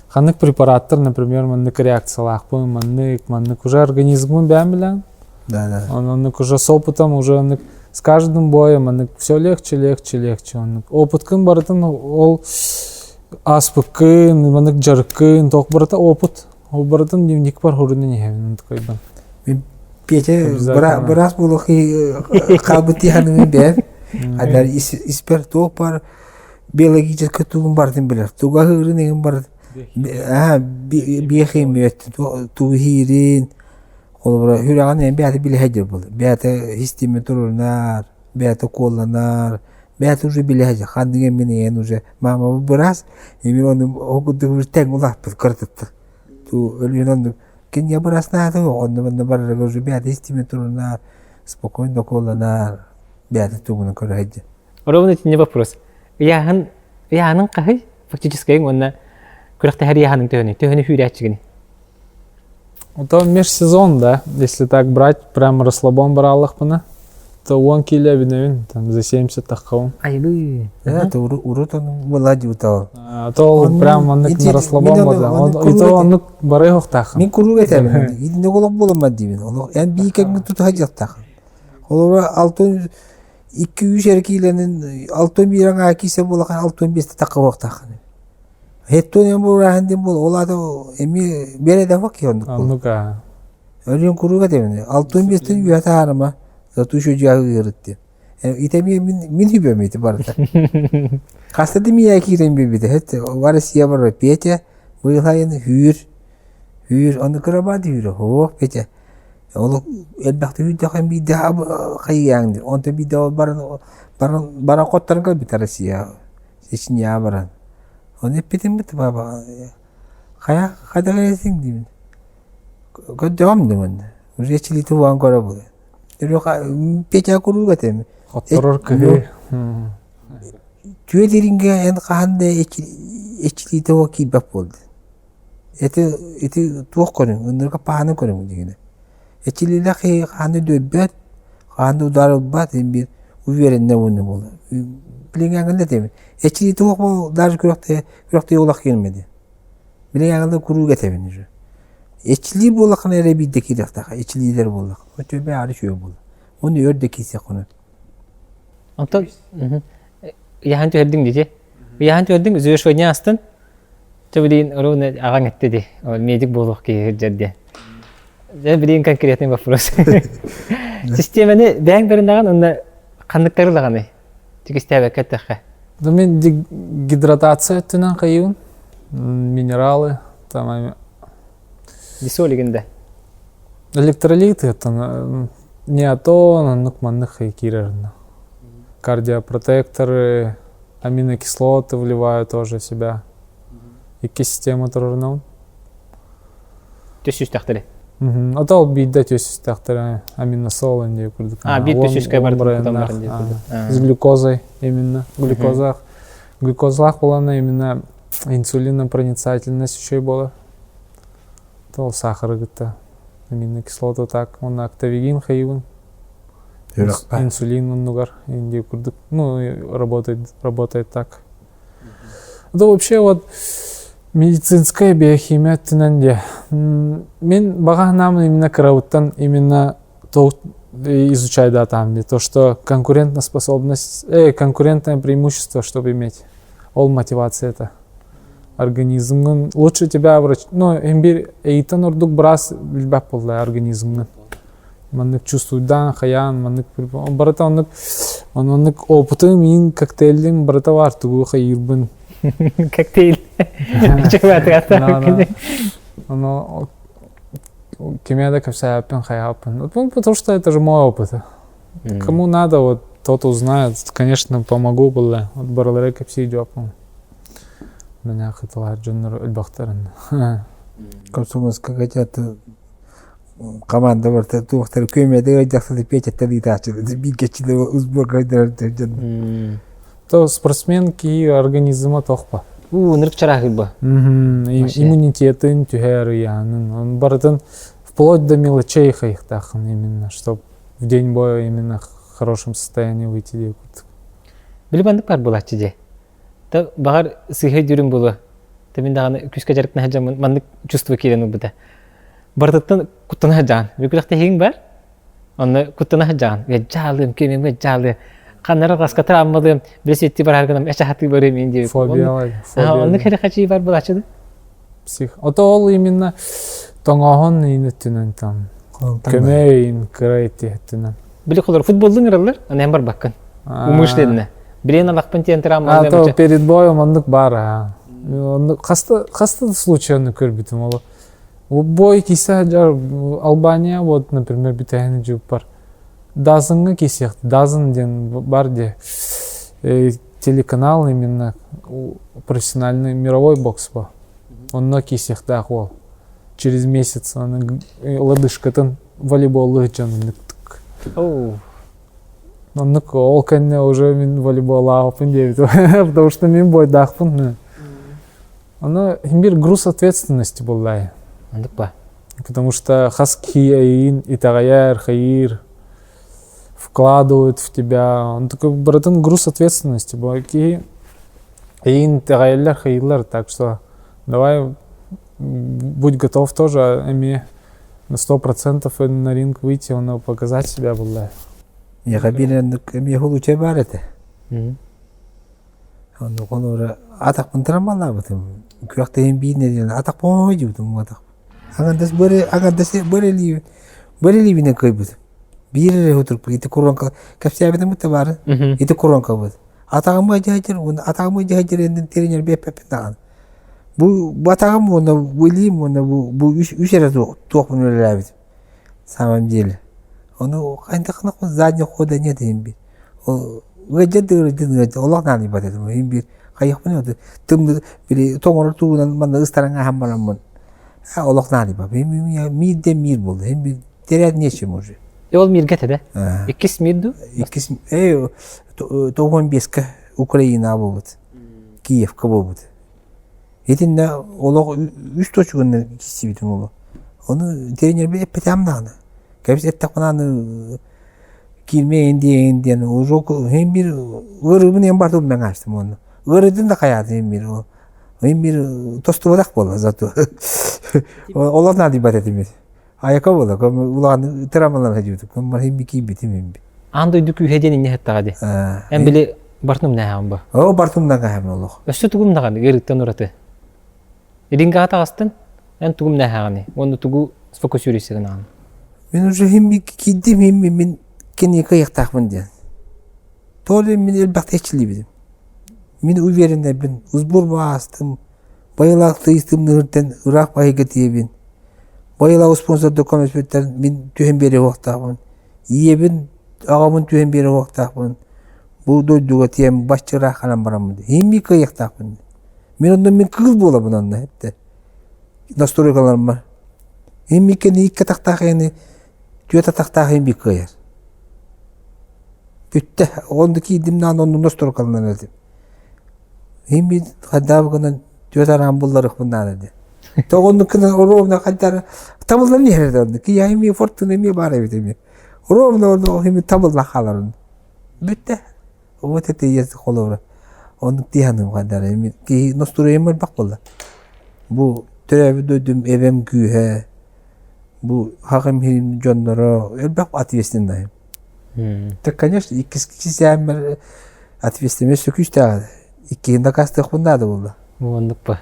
ханнык препараттар, например, маннык реакциялаахпын, маннык, маннык уже организмын бэйэм билэн.
Да, да.
Оннук уже с опытом уже оннук с каждым боем оннук все легче, легче, легче. Оннук опыткын барытын ол ааспыккын, маннык дьарыккын, туох барыта опыт. Ол барытын дневник бар хорунан иһэбин такайбын.
Петя быраас буолуох хаалбыт тиһаныгын бэйэм. Адар испэр туох бар биологическай тугун барытын билэр. Туга аһыырын игин барыт. Биэхимиэт тугу иһиирин, Холобура, сүрэҕин эн бэйэтэ билэ сылдьар буолар. Бэйэтэ систиэмэ турунар, бэйэтэ укуолланар, бэйэтэ уже билэ сылдьар. Ханнык эмин ийэн уже маамабыт быраас, эмин ону ол курдук уже тэҥ улааппыт кыратыттар. Туу өлүөн оннук кинигэ быраас наада онно манна барарыгар уже бэйэтэ систиэмэ турунар, спокойно укуолланар, бэйэтэ тугунан көрө сылдьар.
Ровно итинник вопрос. Ыйааһын ыйааһының хаһый фактическайың уонна күрэхтэһэр ыйааһының төһөнүй? Төһөнү сүүрээччигиний?
Это межсезон, да, если так брать, прям расслабон бараллахпына. 1 кило эбинэбин, там за 70 таххабын.
Айбы.
Это урут он была дьутал.
То ол прям оннук на расслабон буолла. И то оннук бары хохтаахын.
Мин куруук этэбин. Итинник олох буоламмат диибин. Олох эн биикэҥҥин тутуһа дьахтаахын. Холобура алтын 2-3 эрэ киилэнин 61 аҥаа киисэ буолахан 65 таххабыахтааххын. Хеттон эм бураһын дим бол ол ата эми бере да фак оннук.
Оннук аа.
Өлүн куруук этэбин. 65-тен үөһэ таһаарыма. Зато еще дьиэҕэ ыарытты. Итэмиэ мин мин хүбэм ити барыта. Хаста да миэ киирэн биэрбитэ. Хэт Россия барар Петя быйыл хүүр хүүр ону кырабаат хүүрэ хоох Петя Ол элбэхтик үүрдэххин биирдэ хайыаҥ диир. Онтон биирдэ ол баран баран баран хотторон кэлбитэ Россия Чечняҕа баран. Ону эппитим баба хайа хайдах эрээсиҥ диибин. Көрдөҕүм да манна. Уже эчилиитэ уһаан көрө Петя куруук этим.
Хотторор кыһыы.
Түө дириҥгэ эн хаһан да эчилиитэ уо киирбэт буолда. Ити ити туох көрүҥ, ынырык пааны көрүҥ дигинэ. Эчилиилээх киһи хаһан да үтүөрбэт, хаһан да удар ылбат, биир увереннэ уонна буолар. Билиҥҥээҥҥин этим. Эчилии туох бол даже күрэхтэһэ күрэхтэһэ улах киирмэди. Билиҥҥээҥҥин куруук этэбин уже. Эчилии буоллаххына эрэ биирдэ киириэхтээх, эчилиилэр буоллах. Өтүөбэ аары үчүгэй буолар. Уонна өр да киирсиэх хонон.
Онтон ыйаһан түһэрдиҥ дии. Ыйаһан түһэрдиҥ, взвешивание астын. Чэ билигин ровно аҕаҥ эттэ дии, медик буолуох киһи сылдьар диэн. Дьэ билигин конкретный вопрос. Систиэмэни бэйэҥ бэринэҕин уонна ханныктары ылаҕыный? Тикистээбэккэ эттэххэ.
Да мен гидратация өттүнэн хайыыбын. Минералы, там
Дисолигин да.
Электролиты это неотон, оннук маннык киирэр. Кардиопротекторы, аминокислоты вливаю тоже в себя. Икки система турарынан.
Түс үстэхтэри.
Ото ол биирдэ түс үстэхтэри аминосол диye курдук.
А, биир түс үскэ бардым барын диye курдук.
С глюкозой именно. Глюкозах. Глюкозлах болана именно инсулинопроницательность еще была. То сахары кытта аминокислота так уонна актовигин хайыбын инсулин оннугар индия курдук ну работает работает так да вообще вот медицинская биохимия өттүнэн де мен баҕа санаамын именно кырабыттан именно то изучай да там не то что конкурентоспособность конкурентное преимущество чтобы иметь ол мотивация это организмҥын лучше тебя врач ну эмбир эйтэн ордук быраас билбэт буолла организмҥын маннык чувствуйдаан хайаан маннык барыта оннук оннук опытым иин коктейлим барыта бар тугу хайыырбын
коктейль
оно кимиэ да кэпсээппин хайааппын ну потому что это же мой опыт кому надо вот тот узнает конечно помогу было вот барылары кэпсии дьуоппун Меня хытылар дьоннор өлбөхтөрүн.
Комсомольская хотят команда барта туохтар көмөдө ыйдахсаны печеттер ыытааччылар бииргэччилэр сборга дьон.
То спортсмен киһи организма тохпа.
У, нырып чараһырба.
Иммунитетын түһэр ыйаанын. Он барытын вплоть до мелочей хайыхтаахын именно, чтоб в день боя именно в хорошем состоянии выйти диye курдук.
Били маннык бар булааччы дьэ. Та баҕар сыыһа өйдүүрүм буолуо. Та мин даҕаны күүскэ дьарыктана сылдьаммын маннык чувство киирэн ылбыта. Барытыттан куттана сылдьаҕын. Бүкүлэхтэһииҥ бар. Онно куттана сылдьаҕын. Дьаалыам, кимиҥ дьаалыа. Ханнара ласката аммалыам, билэ барар гынам, эчэ хатыы барыам иин диэбит.
Фобия.
Оннук хэрэ бар булааччы да?
Псих. Ото ол именно тоҥооһун иин өттүнэн там көмө иин кыра өттүнэн.
Били холор футболдун ыраллар, аны эн барбаккын. Умышленне. Билен алахпын тиэн
А то перед боем оннук бар а. Оннук хаста хаста случай оннук көрбүтүм ол. Бой кисе жар Албания вот например бүтэһини жуп бар. DAZN-ҥа кисиэх DAZN диэн бар де телеканал именно профессиональный мировой бокс ба. Онно кисиэхтээх уол. Через месяц аны лодыжкатын волейболлуу дьон Оннук ол кэннэ уже мин волейболлаахпын диэбит потому что мин бойдаахпын. Ону бир груз ответственности буллай.
Оннук ба.
Потому что хас киһи эйиин итэҕэйэр, хайыыр. вкладывают в тебя. Он такой, братан, груз ответственности. Киһи эйин тэҕэйэллэр, хайыыллар, так что давай будь готов тоже эми на 100% на ринг выйти, он показать себя булла.
Миэхэ биир эмиэ случай баар этэ. Онно холобура атахпын трамвалаабытым. Күрэхтэһиим биир нэдиэлэ атах диэбитим атах. Аҥардас бары аҥардас бары бары илиибинэн кыайбытым. Биир эрэ утурпут ити куруонка кэпсээбитим бытта баары. Ити куруонкабыт. Атаҕым ыадьаһыдьар уонна атаҕым ыадьаһыдьар эннин тренер биэппэппин даҕаны. Бу бу атаҕым уонна бу илиим уонна бу бу үс үс эрэ туохпун үлэлээбитим. Самом деле. Ону хайдахына задний хода нет иһин бир. Ол ыадьар да ыадьар ыадьар олох наадыйбат этим. Иһин бир хайыахпын тымны били тоҥорор тугунан манна ыстараҥ аһан бараммын олох наадыйбат. Мир да мир буолла. Иһин бир терять нечем уже.
И ол миргэ этэ да? Иккис мир ду?
Иккис 95-ка Украина буолбут. Киевка буолбут. Итиннэ олох үс точканан киирсибитим олох. Ону тренербит эппэтэҕим даҕаны. Кэбис эттэхпинэ аны киирмэйин диэйин диэн уже иһин биир ыарыыбын иһин барытын умнан хаастым уонна. Ыарыытын да хайаатын иһин биир иһин биир тостубатах буолла зато. Олох наадыйбат этим. Айака буола, улахан травмалар сылдьыбытым. Мин киирбитим иһин.
Аан дойду күүһэ диэн инньэ сыттаҕа дии. Эн били бартым нааһаҕын бу.
Оо, бартым нааһаҕын олох.
Өссө тугум даҕаны ыарыыттан ураты. Илингаҕа таҕыстын, эн тугум нааһаҕыный? Уонна тугу сфокусируйсыгын аҕын?
Мин уже хим киирдим хим мин кинигэ кыайыахтаахпын диэн. То ли мин элбэхтик эрчиллибитим. Мин увереннайбын, сбор аастым, байылаах тыйыстым ыраах баһыйга тиийэбин. Байылаах спонсордор көмөспүттэр мин түһэн биэриэ уохтаахпын. Ийэбин, аҕабын түһэн биэриэ уохтаахпын. Бу дойдуга тиийэн баччыраах ханан бараммын. Иһин мин кыайыахтаахпын. Мин онно мин кыыл буолабын онно эттэ. Настройкаларыммар. Иһин мин кэнни икки атахтаах эни түөрт атахтаах иһин би кыайар. Бүттэ. Онно киирдим наан онно настройкаланар этим. Иһин мин хайдаабы гынан түөрт араан булларыахпын наада диэн. Тоҕоннук гынан ровно хайдара табыллан иһэр онно. Киһи эмиэ фортуна эмиэ баар эбит эмиэ. Ровно онно эмиэ табыллан хаалар Бүттэ. Вот это и есть холобура. Оннук дии саныым хайдара. Эми киһи настроением элбэх буолла. Бу төрөөбүт дойдум эбэм күүһэ, бу хаҕым иһин дьонноро элбэх ответственность. Так, конечно, иккис кисээммэр ответственность күүстээх. Иккиһин дакаастыахпын наада буолла.
Оннук ба.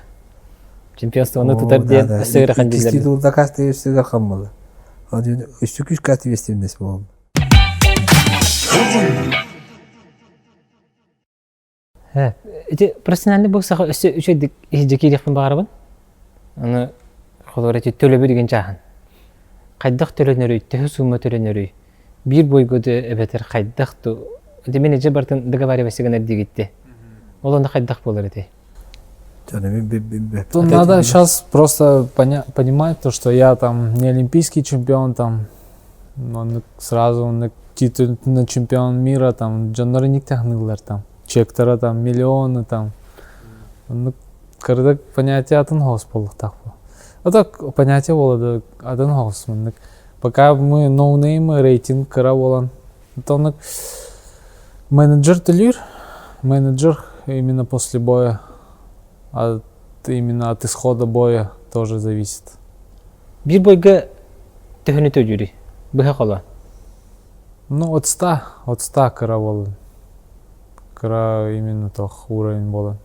Чемпионствоны тутар диэн өссө ыарахан
дииллэр. Иккис дакаастыы өссө ыарахан буолла. Өссө күүскэ ответственность буолла.
Ити профессиональный боксаҕа өссө үчүгэйдик иһирдьэ киириэхпин баҕарабын. Аны холобура ити төлөбүр деген чааһын. Хайдах төлөнөрүй, төһө сумма төлөнөрүй, биир бойго да эбэтэр хайдах ту ити менеджер барытын договаривайся гынар диигитти. Ол онно хайдах буолар этэй?
Тут надо сейчас просто понимать то, что я там не олимпийский чемпион, там он сразу он титул на чемпион мира там дьоннору никтехнылар там чектара там миллионы там ну кырдык понятие атын хоос буолуохтаах а так понятие буолла атын хоос пока мы ноунеймы рейтинг кыра буолан оннук менеджер төлүүр менеджер именно после боя от именно от исхода боя тоже зависит
Биир бойга төһөнү төлүүрүй? Быһа холоон.
Ну, от 100, от 100 кыра буолан. Кыра именно тох уровень буолан.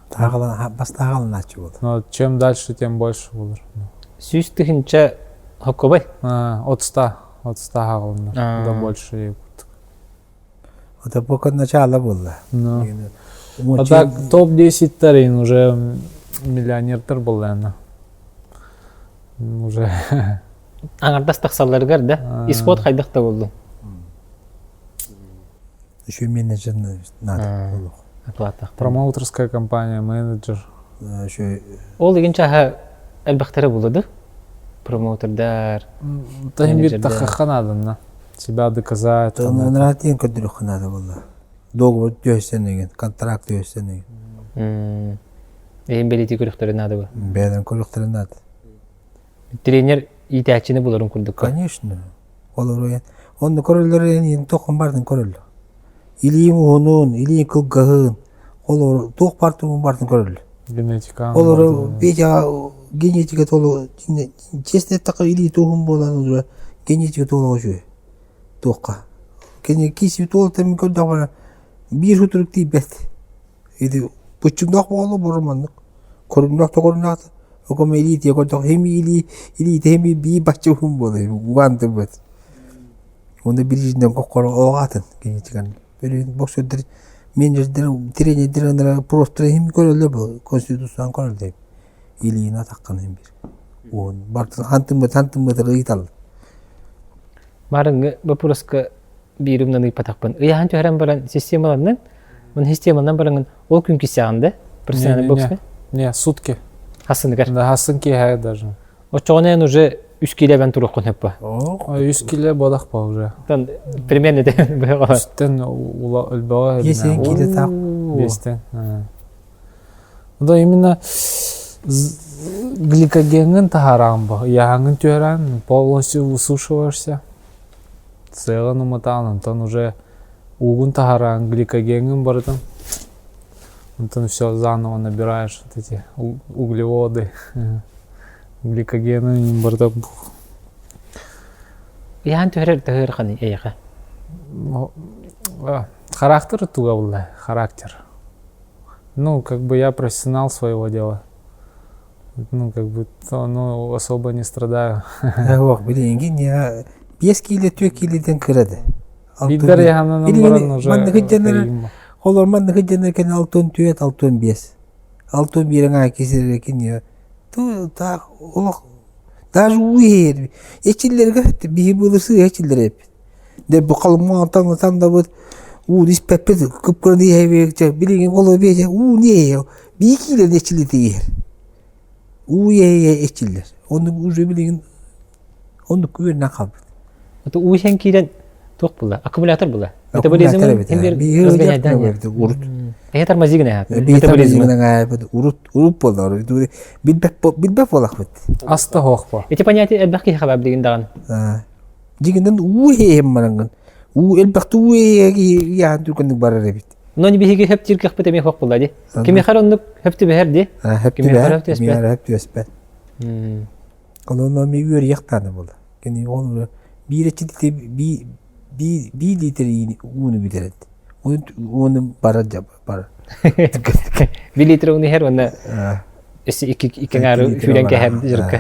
Бастааҕаланааччы буолар.
Но чем дальше, тем больше буолар.
Сүүс тыһыынча хоккобай?
От 100, от 100 хаҕаланар. Да больше.
Это пока начало было.
Ну. А так топ-10 тарин уже миллионердер буолла Уже.
Аҥардас тахсалларыгар да? Исход хайдах да буоллун?
Еще менеджер надо.
Промоутерская компания, менеджер.
Еще
Ол деген чаһа элбэхтэрэ буолла Промоутердар.
Таһин тахха надо, себя доказать.
Нратин көрдөрөххө надо буолла. Договор түһэссэн деген, контракт түһэссэн деген.
Эйин бэлиэтии көрүөхтэрин наада бу.
Бэйэлэрин көрүөхтэрин наада.
Тренер иитээччини буларын курдук.
Конечно. Олору. Онно көрөллөр эн туоххун бардын көрөллөр. Илииҥ уһунун, илииҥ кылгаһын, олор туох бартын бартын көрөллөр.
Генетика.
Олору Петя генетика толу честно эттэххэ илии туһун буолан уже генетика толуга үчүгэй туохха. Кини киси туолта мин көрдөҕүнэ биир сутурук тиийбэт. Ити буччуҥнаах буолла бору маннык. Көрүҥнээх да көрүҥнээх оком илиитиэ көрдөх хими илии илиитэ хими бии бачча уһун буолар угаан тыбыт. Уонна бириизинэн коккоро оҕаатын генетиканы. Бөлүүн боксердер менеджердер тренердер ынара просто хим көрөллөр бу конституцияны көрөллөр. Илиини атаххын хим бир. Уон бартын хантыммыт хантыммытыр ыйыталлар.
Марыҥҥы боппуруоска биир умнан ыйпатахпын. Ыйаһан түһэрэн баран системаланнын, он системаланан бараҥын ол күн кисэҕин да профессиональный бокска?
Не, сутки.
Хассыныгар.
Да, хассын киэһэ даже.
Оччоҕуна эн уже үс киле бэн туруоххун хөппө.
Үс киле бодах па уже.
Тан примерно де
Үстен ула өлбөҕө.
Биэстен киле таах.
Биэстен. Да именно гликогеҥҥин таһаараҕын бо. Ыйааһыҥҥын түһэрэн полностью высушиваешься. Сыаҕын уматаан, онтон уже уугун таһаараан гликогеҥҥин барытын. Онтон все заново набираешь вот эти углеводы, гликогены барыта.
Ыйаан түһэрэр таһыырханы эйэхэ.
Характер туга булла, характер. Ну, как бы я профессионал своего дела. Ну, как бы, ну, особо не страдаю.
Ох, билиҥҥин я биэс киилэ түөрт киилэтин кырады.
Биирдэр яһанан баран уже
Манныгы дьэнэр холор манныгы дьэнэр кэн алтын түөрт алтын биэс. Алтын биир аңаа кисерекин я. Ту таах олох даже уу эчиллерге биһи былырсы эчиллер эппит. Дэ бу халыммаантан тандабыт уу испэппит кыпкыран иһэбиэкчэ билигин оло биэчэ уу не бии киилэн эчилити иһэр. Уу иһэ эчиллэр. Ону уже билигин оннук үөрэнэн хаалбыт.
Это уу иһэн киирэн туох була? Аккумулятор була. Метаболизм
урут.
Эһэ тормозигын эһэ.
Метаболизмын урут урут буолар. Билбэт билбэт буолахпыт.
Аста хоох
Эти понятия элбэх киһи хабар билигин даҕаны.
Дьиҥинэн уу иһиэм бараҥҥын. Уу элбэхтэ уу иһиэһэн түргэнник барар эбит.
Но биһиги хөп тиркэхпит эмиэ хоох буолла дии. Кимиэхэ оннук хөп түбэһэр дии.
Хөп түбэһэр, кимиэхэ хөп түбэспэт. Онон ми үөрүйэх дааны буолла. Кини ол биир эчитити биир литр ууну бүтэрет. Ууну барар барар.
Биир литр ууну иһэр уонна өссө икки икки аҥаары сүүрэн кэһэр дьарыкка.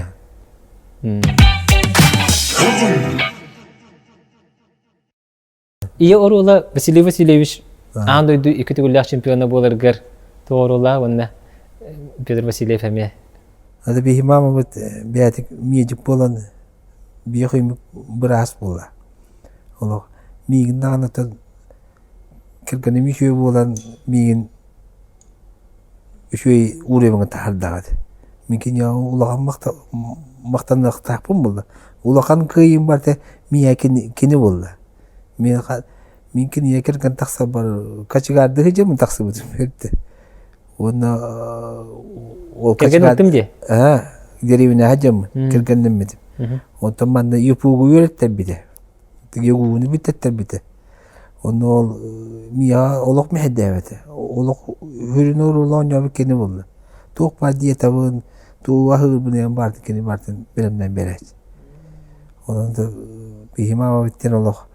Ийэ оруола Василий Васильевич аан дойду икки төгүллээх чемпиона буоларыгар туорула уонна Петр Васильев эмиэ.
Ады биһи мамабыт бэйэтик медик буолан биэхүймүк быраас буолла. Олох миигин даҕанытан кэргэним үчүгэй буолан миигин үчүгэй уровеҥҥа таһаардаҕа этэ. Мин киниэхэ улахан махтаныахтаахпын буолла. Улахан кыайыым барыта миэхэ кини буолла. Миэхэ мин киниэхэ кэргэн тахсарбар кочегардыы сылдьаммын тахсыбытым эрдэ. Уонна ол
Кэргэн ыттым дии?
Аа, дэриэбинэҕэ сылдьаммын кэргэннэммитим. Онтон манна ЮПУ-гу үөрэттэрбитэ. ЮГУ-ну бүтэртэрбитэ. Онно ол миэхэ олох мэһэйдээбэтэ. Олох үрүн оруолу оонньообут кини буолла. Туох баар диетабын, тугу аһыырбын эҥин барытын кини барытын бэлэмнээн биэрээччи. Онон биһи маамабыт диэн олох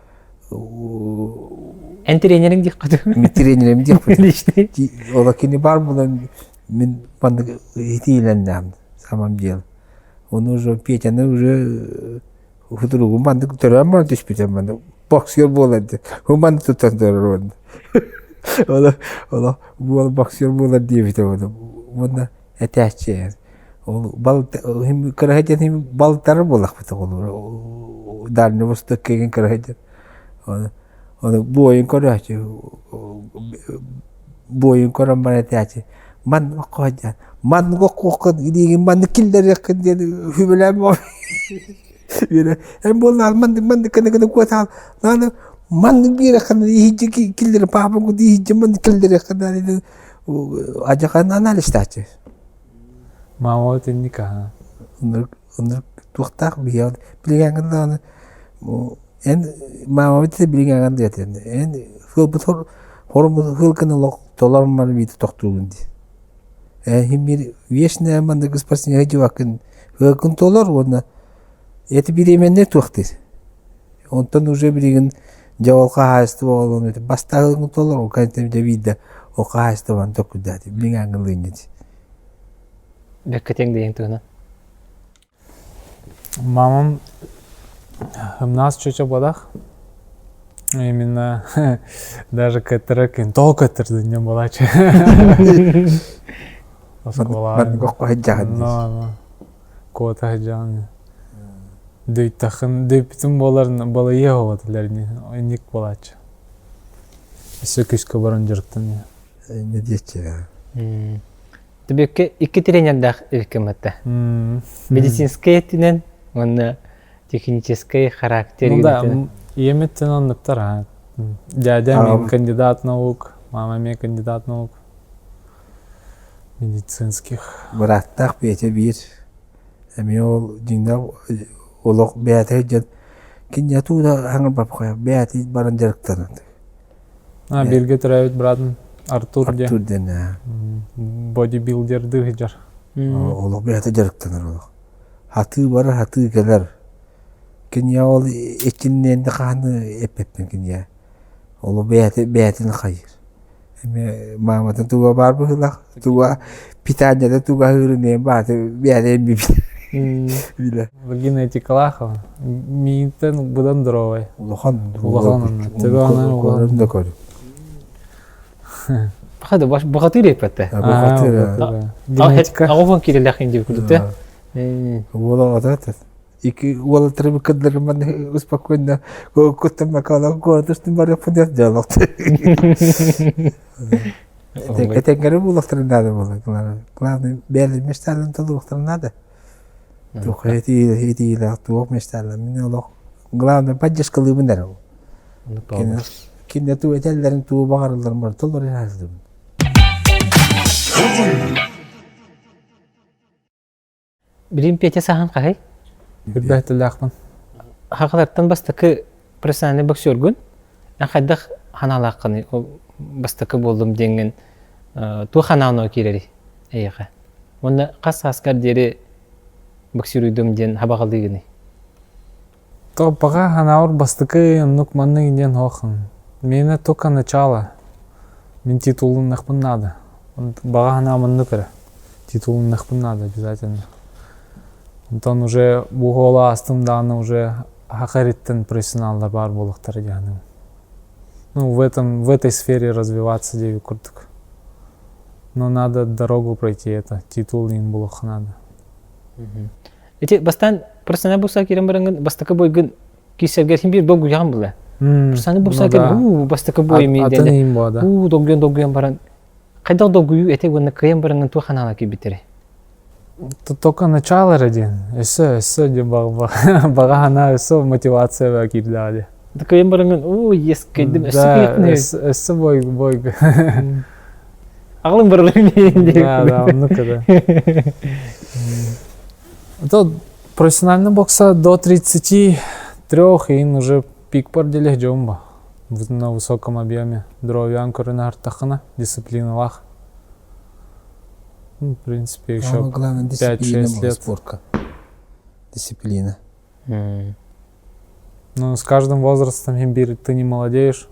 Эн тренериҥ диэххэ
Мин тренерим диэхпит. Олох кини баар буолан мин маннык итиилэннэҕим самом деле. Ону уже Петяны уже Хутуругум маннык төрөөн баран түспүтэ маннык боксер буолар диэн маннык туттан турар уонна оло оло буол боксер буолар диэбитэ уонна этээччи ол бал кыраһа диэн балтара буолахпыт оҕолор Дальний Восток киин кыраһа диэн ону ону буойун көрөөччү буойун көрөн баран этээччи маннык диэн маннык оккуоххун илиигин маннык киллэриэххин диэн үбүлээн Үөрэ эн буоллаҕын маннык маннык гына гына куотаал нааны маннык биэрэххин иһирдьэ киллэрэ паапаҥ иһирдьэ маннык киллэриэххин наада адьахан анализтааччы
Мама итинник аһа.
Ынырык ынырык туохтаах биһиэхэ билигин даҕаны. Эн маамабыт этэ билиҥ аҥан диэтин. Эн хылбыт хоруммут хылкын олох толормар биитэ тохтуубун дии. Эн бир вечная маннык спортсмен дьыбаккын хылкын толор уонна эти бириэмэннэ туохтыр. Онтон уже билигин дьэ ол хаһаайыстыба олону бастаһыгын толор ол кэнтэн дьэ биирдэ ол хаһаайыстыбаны токкуйдаати билиҥ ангылыынньа
Бэккэ тэҥ диэн туһунан.
Мамам нас чөчө бодах. Именно даже кэттерекин тоҕо кэттердин буолааччы. Оскуола.
Маннык
Куота сылдьаҕын. Дөйтахын дөйпүтүн буолар балыйа оҕотулар инник буолааччы. Өссө күүскэ баран дьарыктан.
Не диэччи.
Түбүккэ икки тренердээх эбиккэммэтэ. Медицинскэй өттүнэн уонна техническэй характер
Ну да, ийэм өттүнэн оннуктар. Дядя мен кандидат наук, мама мен кандидат наук медицинских.
Бырааттаах бэйэтэ биир. Эмиэ ол дьиҥнээх олох бэйэтэ дьон киниэ туута хаҥырбаппа бэйэтэ баран дьарыктанар.
А, бииргэ төрөөбүт быраатым Артур диэн.
Артур диэн
Бодибилдердыы сылдьар.
Олох бэйэтэ дьарыктанар олох. Хатыы барар, хатыы кэлэр. Киниэ ол иккиннээн хааны эппэппин киниэ. Ол бэйэтэ бэйэтин хайыр. Эмиэ мааматын туга баар быһыылаах, туга питаниета туга аһыырын эмиэ бааты бэйэтэ билэ.
Генетикалаах миинтэн быдан здоровай.
Улахан
Улахан төбө анан
улахан да көрү.
Баха бухатыр эппэтте.
Бухатыр.
Генетика.
Аҕа кирилэх инди кудуте.
Уола отат. Ики уолаттары кыддарыман спокойно куттан макала куотустун барыппын диэн дьаллахты. Этэҥҥэри булуохтарын наада буолла. Главное, бэйэлэрин мечталарын толоруохтарын наада. Туох этиилээх туох мечталар мин олох главное поддержкалыыбын эрэ ол. Кинилэр туу этэллэрин туу баҕарылларын бары толору сылдьабын.
Билим Петя саһан хаһый?
Үрбэһэтилээхпин.
Хахалартан бастакы профессиональный боксергун. Эн хайдах ханаалааххыный ол бастакы буоллум диэҥҥин туох ханааноо киирэрий эйиэхэ? Уонна хас сааскар диэри боксируйдум диэн хабаҕалыыгыный?
То пока ханаабар бастакы оннук маннык диэн суоххун. Миэнэ только начало. Мин титулуннахпын наада. Баҕа санаам оннук эрэ. Титулуннахпын наада обязательно. Онтон уже бу оҕоло аастым даҕаны уже саха эриттэн профессионаллар баар буолуохтара диэхиним. Ну, в этом, в этой сфере развиваться диэби курдук. Но надо дорогу пройти это, титул им булуохха надо.
Ити бастаан профессионал бокса киирэн бараҥҥын бастакы бойгун киирсэргэр син биир долгуйаҕын була. Профессионал бокса киирэн уу бастакы бой мин диэн уу долгуйан долгуйан баран хайдах долгуйуу этэ уонна кыайан бараҥҥын туох ханаала киирбиттэрэ?
Только начало эрэ диэн. Өссө өссө диэн баҕа санаа өссө мотивация киирдэҕэ дии.
Кыайан бараҥҥын уу ес кыайдым өссө кыайыахпын
өссө бой бой
Аҕалым барыларын
Да, да, оннук да. Это профессиональный бокса до 33 и уже пик парделих дьомба на высоком объеме. Дровян көрүнэ артахына дисциплиналах. Ну, в принципе, еще 5-6 лет.
Спорка. Дисциплина.
Ну, с каждым возрастом имбирь ты не молодеешь.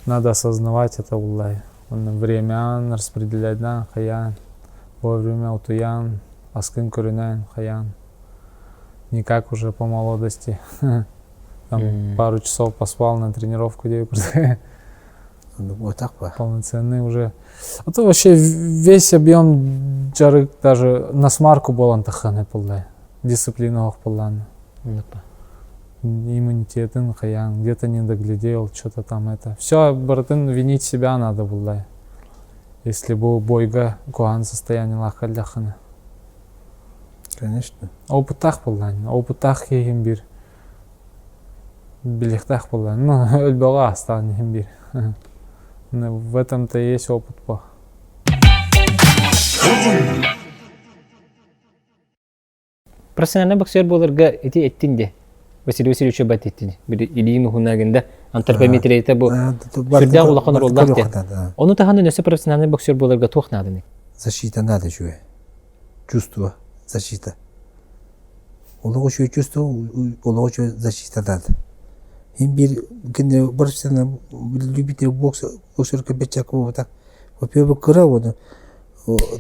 Надо осознавать это улай. Время распределять да, хаян. Вовремя утуян, аскын көрүнэн хаян. Не как уже по молодости. Там пару часов поспал на тренировку
Вот так ба.
Полноценный уже. А то вообще весь объем дьарык даже на смарку буолан тахханы пуллай. Дисциплина пуллан. Иммунитетын хаян, где-то не доглядел, что-то там это. Все, братан, винить себя надо буллай. Если бу бойга куһаҕан состояниелаах кэллэххинэ.
Конечно.
Опыттаах буллаан. Опыттаах киһим бир билиэхтээх буолла. Ну, өлбөҕө аастаҕын иһин биир. В этом-то и есть опыт по.
Профессиональный боксер буоларга ити эттин де. Василий Васильевич баттиттини. Били илиин уһуна гында антропометрията бу сүрдээх улахан оруоллаах диэн. Ону таһынан өссө профессиональный боксер буоларга туох нааданы?
Защита надо үчүгэй. Чувство защита. Олох үчүгэй чувство, олох үчүгэй защита надо. Им бир кине профессионал любитель бокс боксерка бечак буолбатах. Во-первых, кыра оны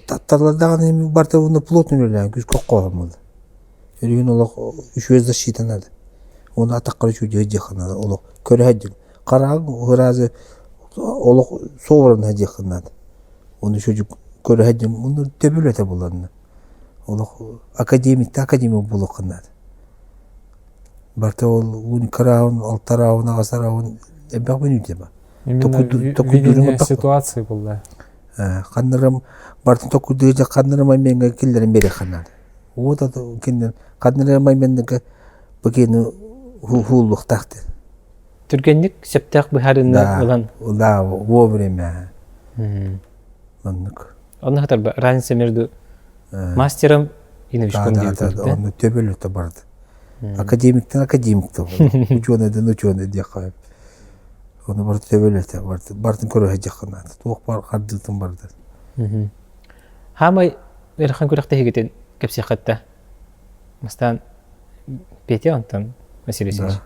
таттарлардаҕын барта уну плотно үлэлээн күс коккоһоммун. Өрүһүн олох үчүгэй защита надо. Оны атаххар үчүгэй дьиэххэ надо олох көрө сылдьыҥ. Хараҕыҥ ыраазы олох суобарына диэххэ наада. Оны үчүгэй көрө сылдьыҥ уну төбөл этэ буланна. Олох академик да академик буолуохха наада. Барыта ол уун кыраабын, алтараабын, аҕасараабын элбэх мүнүүтэ ба.
Именно ситуация была.
Ханнарым бартын токкудуйа ханнарым аймеңге киллерин бере наада. Вот кинен ханнарым аймеңге бакины хууллуктаахты.
Түргэнник сөптөөх быһаарыыны ылан.
Да, вовремя. Оннук.
Онно хатарба разница между мастером и новичком
Да, да, да, онну төбөлүтэ барды. Академиктен академик да ученыйдан ученый диэххэ. Ону барыта төбөлөтө бартын көрө сылдьаххын наада. Туох бар хардыытын барда.
Хаамай ыарахан күрэхтэһиигитин кэпсиэххэ Бастаан Петя онтон Василий Васильевич.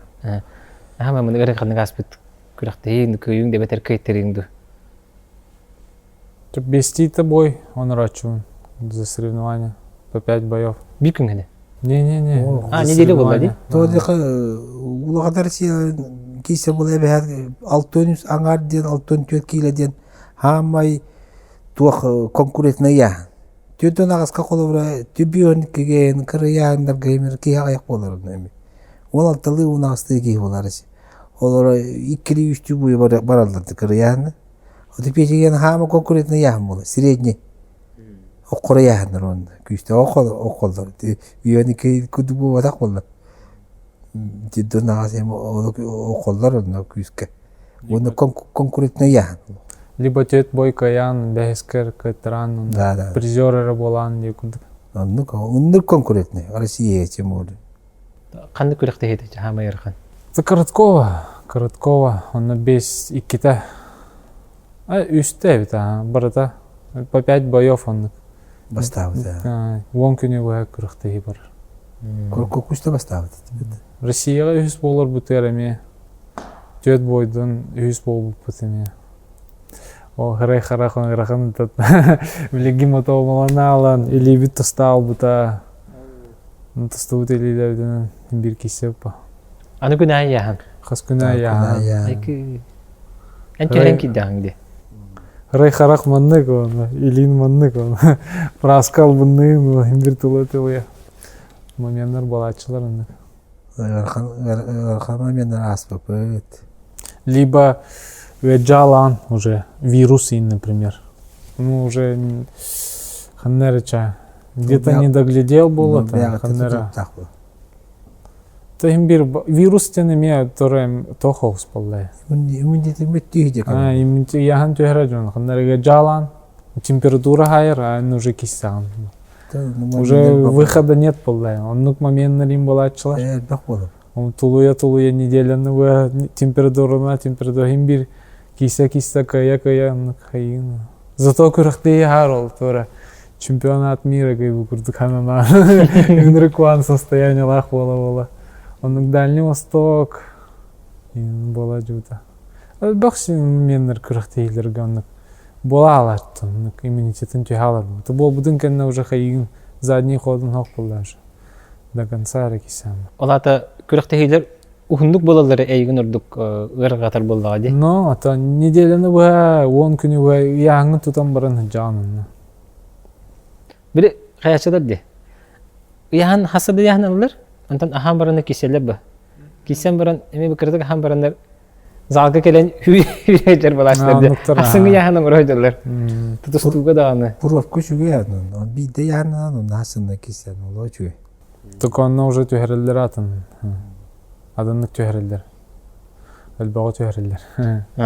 Хаамай маны ыараханнык ааспыт күрэхтэһииҥ, кыайыыҥ да эбэтэр кыайтарыыҥ дуу?
Бестита бой онороччубун за соревнования по пять боев.
Биир күҥҥэ
Не-не-не.
А, неделя буолла дии?
Тоодиха улахан Россия киисэ була эбэһэр алтын аҥаар диэн 64 киилэ диэн хаамай туох конкурентный яаһын. Түөртэн аҕыска холобура түбүөн кигэн кырыйааннарга эмир киһи аҕыйах буолар эми. Уон алталыы уон аҕыстыы киһи буолар. Олоро иккилии үстүү буйу бараллар кырыйааны. Теперь хаама конкурентный яаһын буолар средний. Оккоро яаһыннар уонна күүстээх окколлор үйэни кудук буолбатах буолла. Диддон аҕас эми окколлор онно күүскэ. Уонна конкурентный яаһын.
Либо тет бой каян бэһискэр кыттаран призер эрэ буолаан дии курдук.
Оннук оннук конкурентный Россия тем более.
Ханнык күрэхтэһиитэ хаамай ыарахан?
Короткова, Короткова, онно бес иккитэ үстэ эбит барыта по пять боев оннук.
Бастаабыт.
10 күнү быһа күрэхтэһии барар.
Куркукуста бастаабыт.
Россияҕа үһүс буоларбытыгар эмиэ түөрт бойдун үһүс буолбуппут эмиэ. Ол хырай харах ыарахан билигин мотоомаланаалан илиибит тустаалбыта тустубут илиилэрбитинэн биир кисе уппа.
Аны күн аайы яһан.
Хас күн аайы яһан.
Эн түһэн киирдэҕиҥ дии.
Рай харах маннык уонна илиин маннык уонна праска албынныын бир тылы тылыйа. Моменнар балааччылар оннук.
Ыарахан моменнар ааспаппыт.
Либо ыадьаалаан уже вирус например. Ну уже ханнарыча где-то не доглядел было там ханнара. Тахим бир вирус тен эмиэ торем тохоус боллай.
Иммунитет мөттүү
А, иммунитет яхан түһэрэ дьон ханнарыга жалан температура хайыр, а уже киссаан. Уже выхода нет боллай. Оннук моменнарин болааччылар.
Элбэх болуп.
Тулуя тулуя неделяны температурына температура хим бир кисе кисе кая кая оннук хайын. Зато күрэхтэһии хаар ол туора чемпионат мира кыйбы курдук ханана ынырык состояниялаах буола-буола. Оннук Дальний Восток буола дьуута. Элбэх меннер күрэхтэһиилэргэ оннук буола алааттын, оннук иммунитетин түһэ алар. Буолбутун кэннэ уже хайыгын задний ходун хоох буолла уже. До конца эрэ кисэм.
Ол аата күрэхтэһиилэр уһуннук буолаллара эйигин ордук ыарырҕатар буоллаҕа дии.
Но, ата неделяны быһа, 10 күнү быһа ыйааһыҥҥын тутан баран сылдьаҕын онно.
Били хайаччылар дии. Ыйааһын хаса да ыйааһын ыллар, онтон аһаан бараннар киселлэр ба. Кисен баран, эми быкырдык аһаан бараннар залга кэлэн үүрээдэр балааччылар дии. Хасыҥ ыйааһын оҥоро сылдьаллар. Тутустууга даҕаны.
Пуровка үчүгэй анан, биирдэ ыйааһынан онно хасынна кисен, олоо үчүгэй.
Только онно уже түһэрэллэр атын. Адыннык түһэрэллэр. Элбэҕи түһэрэллэр.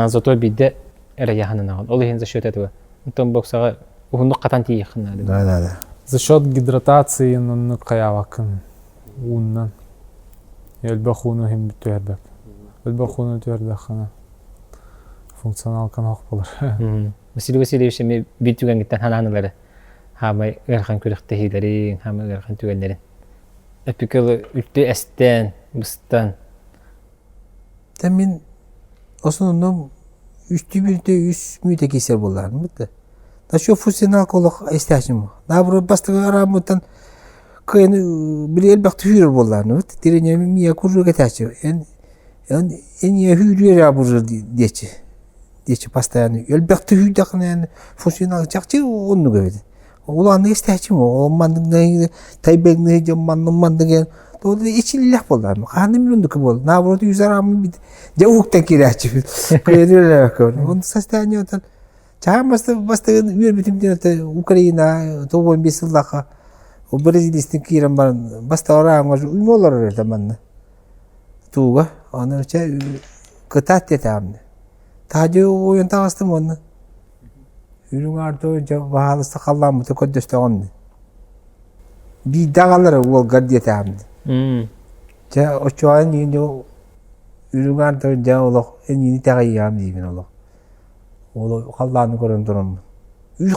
Зато биирдэ эрэ яһанынаҕын. Ол иһин за счет этого. Онтон боксаҕа уһуннук хатан тиийиэххин наада.
Да, да, да.
За счет гидратации оннук хайаабаккын ууннан. Элбэх ууну иһин түһэрбэт. Элбэх ууну түһэрдэххинэ функционалкан ох болар.
Василий Васильевич эмиэ биир түгэҥҥиттэн санаан ылары хаамай ыарахан күрэхтэһиилэрин, хаамай ыарахан түгэннэрин. Эпикыл үлтү эстэн, быстан.
Та мин основном үстүү мүнүүтэ үс мүнүүтэ киирсэр буоллаҕым да. Насчет функционалка олох истээччим. Наоборот бастакы арааммыттан кыайан били элбэх түһүүрэр буоллаҕым. Тренерим мия куруук этээччи. Эн эн эн үүрүөр абырыр диэччи. Диэччи постоянно. Элбэх түһүүдэхинэ функционал чахчы оннук эбит. Улааннык истээччим ол маннык тайбэҥныыр дьон маннык маннык ол ичиллэх буоллаҕым. Хаһан мин оннук буол. Наоборот үс арааммын бит дьэ уһуктан киирээччибин. Кыайан Он состояние отон Чаһан бастыгын үөрбүтүм диэн это Украина 95 сыллаахха бразилистин киирэн баран бастаҕар уйма олорор этэ манна. Тууга. Аны чэ кытаат диэтэҕим. Таһдьа ойон таҕыстым уонна Үрүҥ аарда дьэ баһаалыста халлааммыты көрдөстөҕүм дии. Биирдэ аҕалара уолгар диэтэҕим дии. Дьэ оччоҕо эниини үрүҥ аарда дьэ олох эниини итэҕэйиэҕим диибин олох. Ол халлааны көрөн тураммын.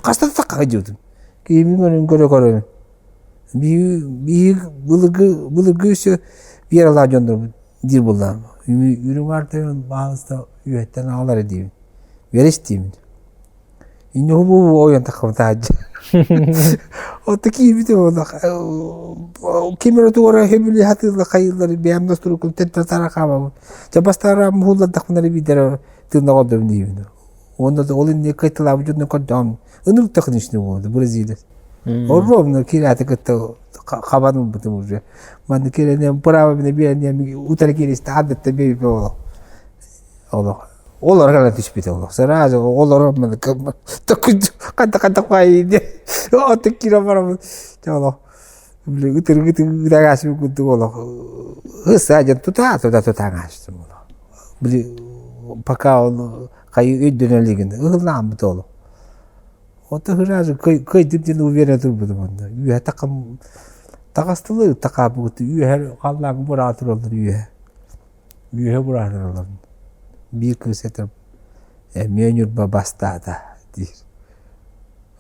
Хаста да тахха дьиэтим. Киһибин көрөн көрө-көрөбүн. Биһиги биһиги былыргы былыргы өссө биэр алаа дьоннорбут диир буоллаҕым. Үрүҥ аарда баһаалыста үөһэттэн аҕалара диибин. Үөрэ истиибин. Инньэ бу ойон таххабытаадьы. Отто киирбитим ким эрэ туора сөбүлүү сатыыллар хайыыллар бэйэм да сурукум тентэн хаамабын. Чэ бастаан муһуллардахпына эрэ биирдэрэ тыынна олордум диибин. Уонна да ол инньэ кыайталаабыт дьонно көрдөҕүм. Ынырык техничный буолду Бразилия. Ровно киирээти кытта хабан ылбытым уже. Манна киирэн право міне биэрэн утары кииристэ ардыттан биэрбит олох. Олох. Олор кэлэн түспүтэ олох. Сразу олорор ханта ханта хуайди. Оттон киирэн барабын. Олох. Ытыргы ытыргы курдук олох. Ысса дьон тута тута тута аҥаастым олох. Били пока он хайы өйдөнө илигин ыһыллааммыт олох. Ото сразу кыайдым диэн уверен турбутум онно. Үөһэ такам таҕастылыы такаабыт үөһэ халлааҥҥа бураҕа тураллар үөһэ. Үөһэ бураатыраллар. Биир кыыс этэр эмиэ Ньурба бастаата диир.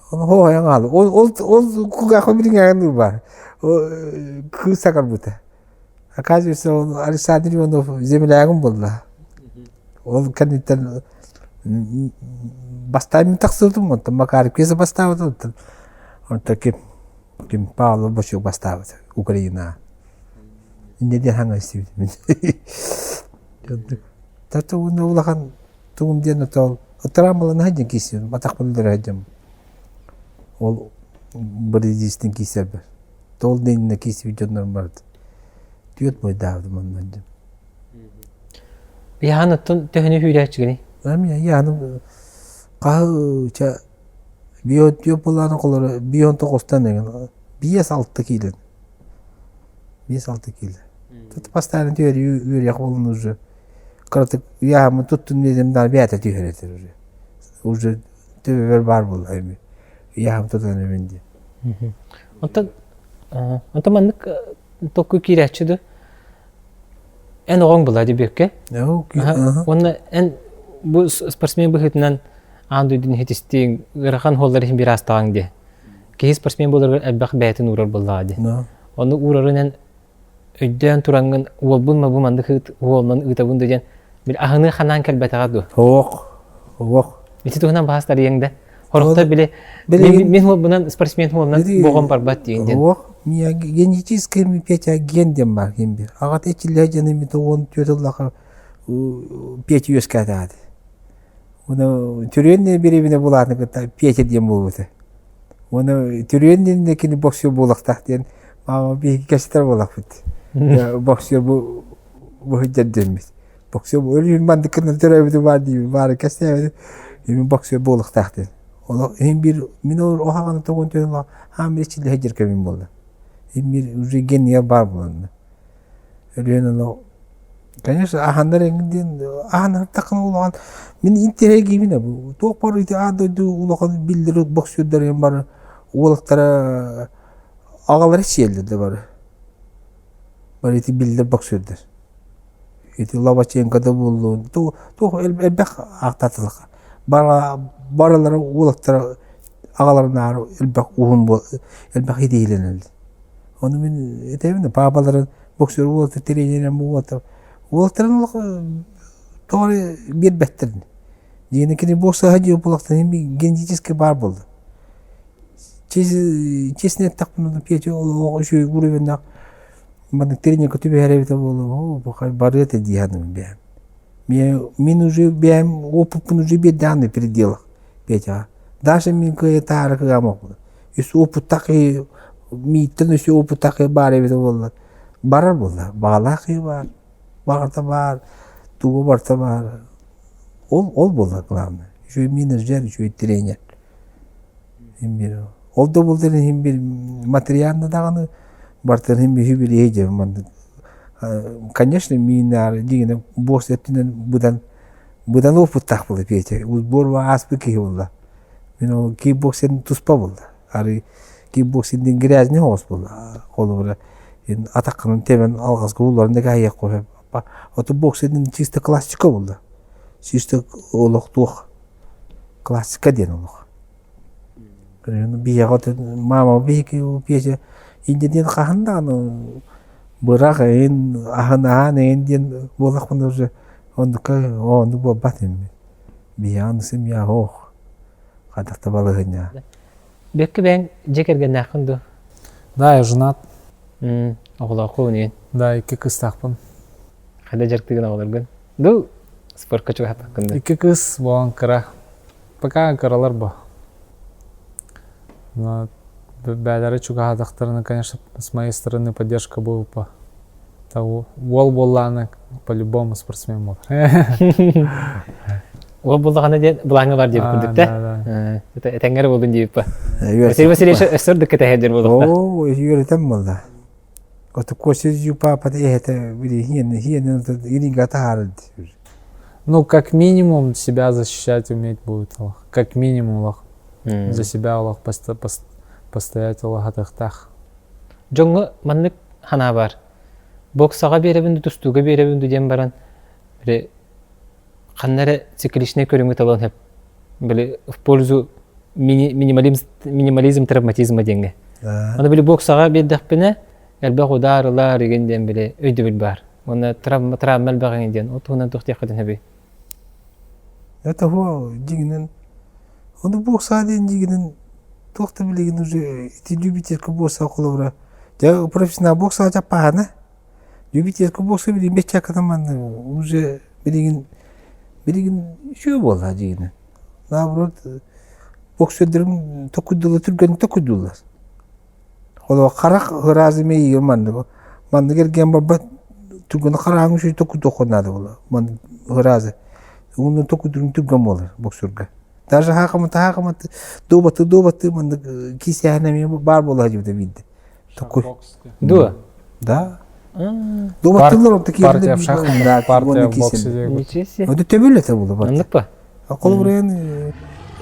Оһоһойон хаалла. Ол ол ол кулгаахпын билиҥҥээҥҥин баар. Кыыс саҥарбыта. Оказывается, ол Александр Иванов землягым буолла. Ол кэнниттэн бастаан мин тахсыбытым, онтон Макаров киэсэ бастаабыт, онтон онтон ким ким Павлов Бочук бастаабыт Украинаҕа. Инньэ диэн хаҥа истибитим. Тата уонна улахан тугум диэн отол травмалана сылдьан киирсибитим, атахпын өлөрө сылдьаммын. Ол бразилецтин киирсэрбэр. Ол да иннинэ киирсибит дьоннорум барыта. Түөрт бойдаабытым онно дьон.
Яһан оттон төһөнү хүүрээччигиний?
Эми яһаным хаһы ча бион түөп булааны колоро бион тоҕустан эҥин биэс алта киилэн 5-6 киилэ. Тут постоянно түһэр үөрүйэх буолан уже кыратык ыйааһыммын туттун диэтим да бэйэтэ түһэр этэр уже. Уже төбөбөр баар буолла эми. Ыйааһым тутан эбин диэн.
Онтон онтон маннык токку киирээччи да эн оҕоҥ была дебекке. Уонна эн бу спортсмен быһыытынан аан дойдуну иһитистиҥ, ыарахан хуоллар иһин биир аастаҕаҥ диэ. Киһи спортсмен буоларыгар элбэх бэйэтин уурар буоллаҕа дии. Ону уурарын эн өйдөөн тураҥҥын уолбун мабы маннык уолунан ыытабын да диэн били аһыныы ханаан кэлбэтэҕэ дуо?
Суох. Суох.
Ити туһунан баһаас тарыйаҥ да. Хорохтор били мин уолбунан спортсмен уолунан боҕон барбат диэн диэн.
Суох. Генетический Петя ген диэн баар ким бир. Аҕата ичиллээ дьэни мит уон түөрт ыллаха Петя үөскээтэҕэ. Уну түрүөн бириэминэ булааны кытта Петя диэн буолбута. Уну түрүөн диэн кини боксер буолуохтаах диэн маама биһиги кэпсэтэр буолахпыт. Боксер бу бу сылдьар диэммит. Боксер бу өлүүн мандыккынан төрөөбүтү баар диибин баары кэпсээбитим. Мин боксер буолуохтаах диэн. Олох иһин биир мин ол оһаҕаны тоҕун түһэн хаам бир ичиллэ сылдьар кэмим буолла. Иһин биир уже гения баар буоланна. Өлүөн ону конечно аһаннар эҥин диэн аһаннартаххына улахан мин интэриэһиргиибин бу туох бары ити аан дойду улахан биллэр боксердарын бары уолаттара аҕалара сиэллэр да бары бары ити биллэр боксердар. Ити Лобаченко да буоллун, туох элбэх аахтаатылаха. Барылара уолаттара аҕаларынааҕар элбэх уһун элбэх идиилэнэллэр. Ону мин этэбин паапаларын боксер уолаттар тренерин уолаттар уолаттарын олох тоҕо эрэ биэрбэттэр. Диэн кини боксаһа дии буолахтан генетически баар буолла. Честно эттэхпинэ Петя олох үчүгэй уровеннаах маннык тренергэ түбэһэр эбитэ буолуо барыа этэ дии саныыбын бэйэм. Мин уже бэйэм опыппын уже биэрдэҕим пределах Петяҕа. Даже мин кыайа таары кыаҕым Үс опыттаах киһи мииттэн өссө опыттаах киһи баар эбитэ буоллар барар буолла. Баҕалаах киһи баар, баҕата баар, тугу барыта баар. Ол ол буолла главное. Үчүгэй менеджер, үчүгэй тренер. Иһин биир ол да буоллар иһин биир материально даҕаны барытын иһин биһи билиһи дьэ маннык конечно миинаар дигинэ босс өттүнэн быдан быдан опыттаах буолла Петя сбор ааспыт киһи буолла мин ол кикбоксинг туспа буолла арый кикбоксингдин грязный оҕус буолла холобура атаххынан тэбэн алҕаска уулларын да каһыйах ото боксингдин чисто классика буолла чисто олох туох классика диэн олох Биһиэхэ маама биһиги пьеса инде диэн хаһан даҕаны бырах эйин аһын аһаан эйин диэн буоллахпына уже оннукка оннук буолбат инми биһиэхэ аны семья суох хайдах да балаһыанньа
Бэккэ бэйэҥ дьиэ кэргэннээххин дуо?
Да, я женат.
Оҕолооххун иин.
Да, икки кыыстаахпын.
Хайда дьарыктыгын оҕолоргун? Ду спортка чугаһаппаккын да?
Икки кыыс буолан кыра. Пока кыралар бу. Но бээлэри чугаһаатахтарына, конечно, с моей стороны поддержка был по того. Уол буоллааны по-любому спортсмен буолар.
Уол буоллаҕына диэн былааҥҥа бар диэбит курдук да? Этэҥҥэ эрэ буоллун диэбит па. Василий Васильевич өссө ордук кэтэһэр буолуохта.
Оо, үөрэтэн буолла. Ото Костя папата эһэтэ били хиэн хиэн илиҥҥэ таһаарар диир.
Ну, как минимум, себя защищать уметь будет Аллах. Как минимум, Аллах. За себя Аллах постоять Аллах атахтах.
Дьоҥҥо маннык санаа баар. Боксаҕа биэрэбин ду, тустууга биэрэбин ду диэн баран, били ханна эрэ цикличнэй көрүҥү талан сөп. Били в пользу минимализм, минимализм травматизма диэҥҥэ. Аны били боксаҕа биэрдэхпинэ, элбэх удар ылар игин диэн били өйдөбүл баар. Уонна травма, травма элбэҕиҥ диэн. Ол туһунан туох диэххитин сөбүй?
Это хуа дьиҥинэн ону бокса диэн дьиҥинэн туох да билигин уже ити любителька бокса холобура дьэ профессионал бокса чаппаһана любителька бокса билигин бэччээккэтэ манна уже билигин билигин үчүгэй буолла дьиҥинэн наоборот боксердэрин токуйдулар түргэнник токуйдууллар Холобур, харах ыраас эмиэ маннык маннык эргийэн барбат түргэн хараҕыҥ үчүгэй токуйдуоххун наада буолар маннык ыраазы уонна токуйдуруҥ түргэн буолар боксерга даже хаакамата хаакамата дуобаты дуобаты маннык киисээһин эмиэ баар буола сылдьыбыта биирдэ токуй
Дуо?
Да. Дуобаттыылар онто
Партия в шахматах, партия в боксе.
Ничего себе.
Ону төбөл этэ буолла.
Оннук па?
Холобура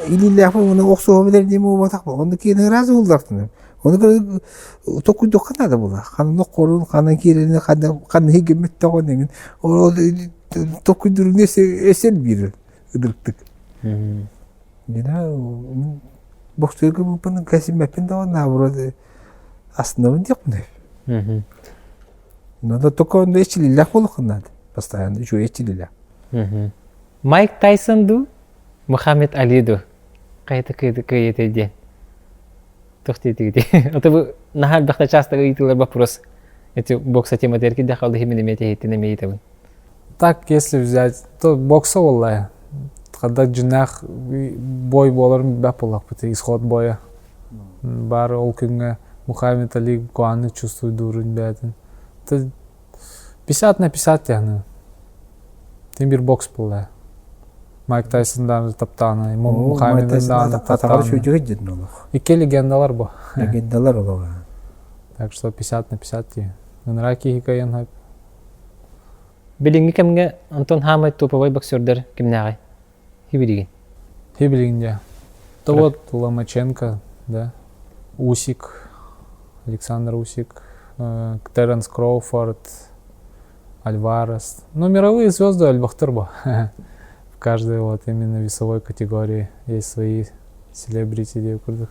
илиилээхпин уонна охсуһа билэр диэн буолбатах Онно киирэн ыраас ууллартым. Ону токуйдуохха наада буолла. Ханна хорун, ханна киирэрин, ханна ханна хигиммит тоҕон эҥин. Ол токуйдурун эсер биир ыдырыктык. Мина боксерга буппун кэсиммэппин даҕаны наоборот астынабын диэхпин. Надо только он эчилилээх буолуохха наада. Постоянно үчүгэй эчилилээх.
Майк Тайсон дуу, Мухаммед Али дуу? Хайата кыайытай диэн. Туох диэтигитий? Это бу наһаа элбэхтэ часто ыйытылар вопрос. Эти бокса тематыгар кирдэххэ ол иһин мин эмиэ тэһиттэн эмиэ ыйытабын.
Так, если взять, то бокса буолла. Когда дьиҥнээх бой буоларын билбэт буоллахпыт, исход боя. Баар ол күҥҥэ Мухаммед Али куһаҕаннык чувствуйдуурун бэйэтин. 50 на 50 тяну. Тим бир бокс буолла. Майк Тайсон даҕаны таптаана, Мухаммед даҕаны таптаана. Икки легендалар бу.
Легендалар олоҕо.
Так что 50 на 50 дии. Ыныраа киһи кыайан
Билиҥҥи кэмҥэ Антон Хаамай топовай боксердар кимнээҕий? Хибилигин.
Хибилигин дьэ. То вот Ломаченко, да, Усик, Александр Усик, Теренс Кроуфорд. Альварес. Ну, мировые звезды элбэхтэр бу. В каждой вот именно весовой категории есть свои селебрити диэ курдук.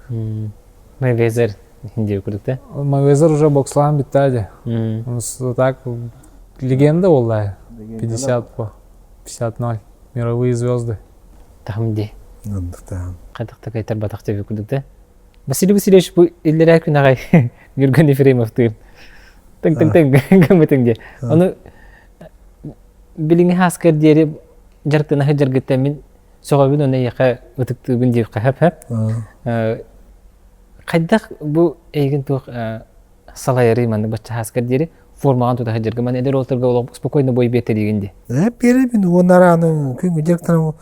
Мейвезер диэ курдук да?
Мейвезер уже бокслаан бүттэ Он так легенда буолла 50 по 50-0. Мировые звезды.
Таһым ди.
Оннук таһым.
Хайдах да кайтарбатах диэби курдук да? Василий Васильевич бу иллэрээ күн аҕай Юрген Ефремовтыын тыҥ тыҥ тыҥ гыммытыҥ диэ. Ону билиҥҥи хааскар диэри дьарыктана сылдьаргыттан мин сөҕөбүн уонна эйиэхэ ытыктыыбын диэххэ сөп Хайдах бу эйигин туох салайарый маннык бачча хааскар диэри формаҕын тута сылдьарга маны эдэр уолтарга олох спокойно бой биэртэлиигин дии.
Э биэрэбин уон арааны күҥҥэ дьарыктанам